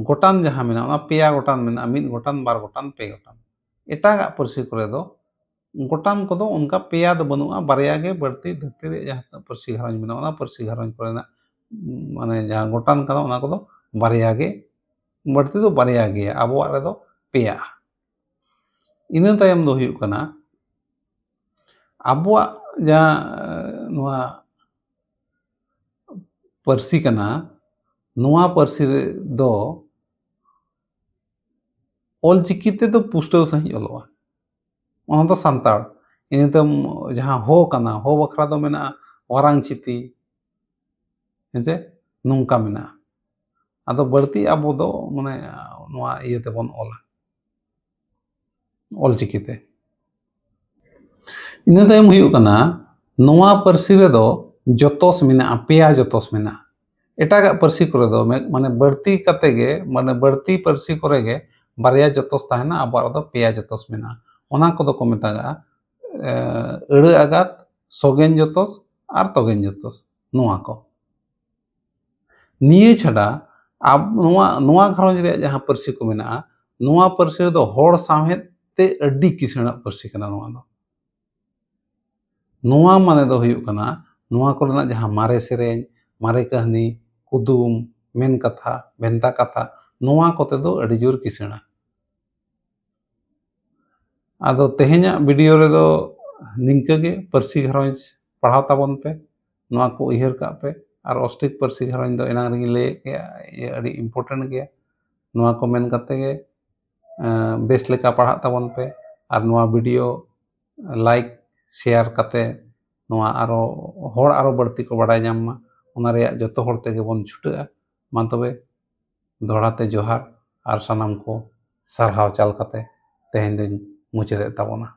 ᱜᱚᱴᱟᱱ ᱡᱟᱦᱟᱸ ᱢᱮᱱᱟᱜᱼᱟ, ᱚᱱᱟ ᱯᱮᱭᱟ ᱜᱚᱴᱟᱱ ᱢᱮᱱᱟᱜᱼᱟ, ᱢᱤᱫ ᱜᱚᱴᱟᱱ, ᱵᱟᱨ ᱜᱚᱴᱟᱱ, ᱯᱮ ᱜᱚᱴᱟᱱ᱾ ᱮᱴᱟᱜᱟᱜ ᱯᱟᱹᱨᱥᱤ ᱠᱚᱨᱮ ᱫᱚ ᱜᱚᱴᱟᱱ ᱠᱚᱫᱚ ᱚᱱᱠᱟ ᱯᱮᱭᱟ ᱫᱚ ᱵᱟᱹᱱᱩᱜᱼᱟ, ᱵᱟᱨᱭᱟ ᱜᱮ ᱵᱟᱹᱲᱛᱤ ᱫᱷᱟᱹᱨᱛᱤ ᱨᱮᱭᱟᱜ ᱡᱟᱦᱟᱸ ᱛᱤᱱᱟᱹᱜ ᱯᱟᱹᱨᱥᱤ ᱜᱷᱟᱨᱚᱸᱡᱽ ᱢᱮᱱᱟᱜᱼᱟ, ᱚᱱᱟ ᱯᱟᱹᱨᱥᱤ ᱜᱷᱟᱨᱚᱸᱡᱽ ᱠᱚᱨᱮᱱᱟᱜ, ᱢᱟᱱᱮ ᱡᱟᱦᱟᱸ ᱜᱚᱴᱟᱱ ᱠᱟᱱᱟ, ᱚᱱᱟ ᱠᱚᱫᱚ ᱵᱟᱨᱭᱟ ᱜᱮ, ᱵᱟᱹᱲᱛᱤ ᱫᱚ ᱵᱟᱨᱭᱟ ᱜᱮᱭᱟ, ᱟᱵᱚᱣᱟᱜ ᱨᱮᱫᱚ ᱯᱮᱭᱟᱜᱼᱟ᱾ ᱤᱱᱟᱹ ᱛᱟᱭᱚᱢ ᱫᱚ ᱦᱩᱭᱩᱜ ᱠᱟᱱᱟ ᱟᱵᱚᱣᱟᱜ ᱡᱟᱦᱟᱸ, ᱮ, ᱱᱚᱣᱟ ᱯᱟᱹᱨᱥᱤ ᱠᱟᱱᱟ, ᱱᱚᱣᱟ ᱯᱟᱹᱨᱥᱤ ᱨᱮᱫᱚ ᱚᱞᱪᱤᱠᱤ ᱛᱮᱫᱚ ᱯᱩᱥᱴᱟᱹᱣ ᱥᱟᱺᱦᱤᱡ ᱚᱞᱚᱜᱼᱟ, ᱚᱱᱟ ᱫᱚ ᱥᱟᱱᱛᱟᱲ᱾ ᱤᱱᱟᱹ ᱛᱟᱭᱚᱢ ᱡᱟᱦᱟᱸ ᱦᱚ ᱠᱟᱱᱟ, ᱦᱚ ᱵᱟᱠᱷᱨᱟ ᱫᱚ ᱢᱮᱱᱟᱜᱼᱟ ᱣᱟᱨᱟᱝ ᱪᱤᱛᱤ, ᱦᱮᱸᱥᱮ, ᱱᱚᱝᱠᱟ ᱢᱮᱱᱟᱜᱼᱟ᱾ ᱟᱫᱚ ᱵᱟᱹᱲᱛᱤ ᱟᱵᱚ ᱫᱚ ᱢᱟᱱᱮ ᱱᱚᱣᱟ ᱤᱭᱟᱹ ᱛᱮᱵᱚᱱ ᱚᱞᱟ, ᱚᱞᱪᱤᱠᱤ ᱛᱮ᱾ ᱤᱱᱟᱹ ᱛᱟᱭᱚᱢ ᱦᱩᱭᱩᱜ ᱠᱟᱱᱟ, ᱱᱚᱣᱟ ᱯᱟᱹᱨᱥᱤ ᱨᱮᱫᱚ ᱡᱚᱛᱚᱥ ᱢᱮᱱᱟᱜᱼᱟ, ᱯᱮᱭᱟ ᱡᱚᱛᱚᱥ ᱢᱮᱱᱟᱜᱼᱟ᱾ ᱮᱴᱟᱜᱟᱜ ᱯᱟᱹᱨᱥᱤ ᱠᱚᱨᱮ ᱫᱚ ᱢᱮ-, ᱢᱟᱱᱮ ᱵᱟᱹᱲᱛᱤ ᱠᱟᱛᱮ ᱜᱮ, ᱢᱟᱱᱮ ᱵᱟᱹᱲᱛᱤ ᱯᱟᱹᱨᱥᱤ ᱠᱚᱨᱮ ᱜᱮ ᱵᱟᱨᱭᱟ ᱡᱚᱛᱚᱥ ᱛᱟᱦᱮᱱᱟ, ᱟᱵᱚᱣᱟᱜ ᱨᱮᱫᱚ ᱯᱮᱭᱟ ᱡᱚᱛᱚᱥ ᱢᱮᱱᱟᱜᱼᱟ᱾ ᱚᱱᱟ ᱠᱚᱫᱚ ᱠᱚ ᱢᱮᱛᱟᱜᱟᱜᱼᱟ ᱟᱹᱲᱟᱹ ᱟᱜᱟᱛ, ᱥᱚᱜᱮᱱ ᱡᱚᱛᱚᱥ ᱟᱨ ᱛᱚᱜᱮᱱ ᱡᱚᱛᱚᱥ, ᱱᱚᱣᱟ ᱠᱚ᱾ ᱱᱤᱭᱟᱹ ᱪᱷᱟᱰᱟ ᱟᱵ ᱱᱚᱣᱟ ᱱᱚᱣᱟ ᱜᱷᱟᱨᱚᱸᱡᱽ ᱨᱮᱭᱟᱜ ᱡᱟᱦᱟᱸ ᱯᱟᱹᱨᱥᱤ ᱠᱚ ᱢᱮᱱᱟᱜᱼᱟ, ᱱᱚᱣᱟ ᱯᱟᱹᱨᱥᱤ ᱨᱮᱫᱚ ᱦᱚᱲ ᱥᱟᱶᱦᱮᱫ ᱛᱮ ᱟᱹᱰᱤ ᱠᱤᱥᱟᱹᱬᱟᱜ ᱯᱟᱹᱨᱥᱤ ᱠᱟᱱᱟ ᱱᱚᱣᱟ ᱫᱚ᱾ ᱱᱚᱣᱟ ᱢᱟᱱᱮ ᱫᱚ ᱦᱩᱭᱩᱜ ᱠᱟᱱᱟ, ᱱᱚᱣᱟ ᱠᱚᱨᱮᱱᱟᱜ ᱡᱟᱦᱟᱸ ᱢᱟᱨᱮ ᱥᱮᱨᱮᱧ, ᱢᱟᱨᱮ ᱠᱟᱹᱦᱱᱤ, ᱠᱩᱫᱩᱢ, ᱢᱮᱱ ᱠᱟᱛᱷᱟ, ᱵᱷᱮᱱᱛᱟ ᱠᱟᱛᱷᱟ, ᱱᱚᱣᱟ ᱠᱚᱛᱮ ᱫᱚ ᱟᱹᱰᱤ ᱡᱳᱨ ᱠᱤᱥᱟᱹᱬᱟ᱾ ᱟᱫᱚ ᱛᱮᱦᱮᱧᱟᱜ ᱵᱷᱤᱰᱤᱭᱳ ᱨᱮᱫᱚ ᱱᱤᱝᱠᱟᱹ ᱜᱮ᱾ ᱯᱟᱹᱨᱥᱤ ᱜᱷᱟᱨᱚᱸᱡᱽ ᱯᱟᱲᱦᱟᱣ ᱛᱟᱵᱚᱱ ᱯᱮ, ᱱᱚᱣᱟ ᱠᱚ ᱩᱭᱦᱟᱹᱨ ᱠᱟᱜ ᱯᱮ᱾ ᱟᱨ ᱚᱥᱴᱨᱤᱠ ᱯᱟᱹᱨᱥᱤ ᱜᱷᱟᱨᱚᱸᱡᱽ ᱫᱚ ᱮᱱᱟᱝ ᱨᱮᱜᱮᱧ ᱞᱟᱹᱭᱮᱫ ᱜᱮᱭᱟ, ᱤᱭᱟᱹ ᱟᱹᱰᱤ ᱤᱢᱯᱚᱨᱴᱮᱱᱴ ᱜᱮᱭᱟ᱾ ᱱᱚᱣᱟ ᱠᱚ ᱢᱮᱱ ᱠᱟᱛᱮ ᱜᱮ ᱵᱮᱥ ᱞᱮᱠᱟ ᱯᱟᱲᱦᱟᱜ ᱛᱟᱵᱚᱱ ᱯᱮ᱾ ᱟᱨ ᱱᱚᱣᱟ ᱵᱷᱤᱰᱤᱭᱳ ᱞᱟᱭᱤᱠ, ᱥᱮᱭᱟᱨ ᱠᱟᱛᱮ ᱱᱚᱣᱟ ᱟᱨᱚ ᱦᱚᱲ ᱟᱨᱚ ᱵᱟᱹᱲᱛᱤ ᱠᱚ ᱵᱟᱲᱟᱭ ᱧᱟᱢ ᱢᱟ, ᱚᱱᱟ ᱨᱮᱭᱟᱜ ᱡᱚᱛᱚ ᱦᱚᱲ ᱛᱮᱜᱮ ᱵᱚᱱ ᱪᱷᱩᱴᱟᱹᱜᱼᱟ᱾ ᱢᱟ ᱛᱚᱵᱮ ᱫᱚᱦᱲᱟ ᱛᱮ ᱡᱚᱦᱟᱨ ᱟᱨ ᱥᱟᱱᱟᱢ ᱠᱚ ᱥᱟᱨᱦᱟᱣ ᱪᱟᱞ ᱠᱟᱛᱮ ᱛᱮᱦᱮᱧ ᱫᱚᱧ ᱢᱩᱪᱟᱹᱫᱮᱫ ᱛᱟᱵᱚᱱᱟ᱾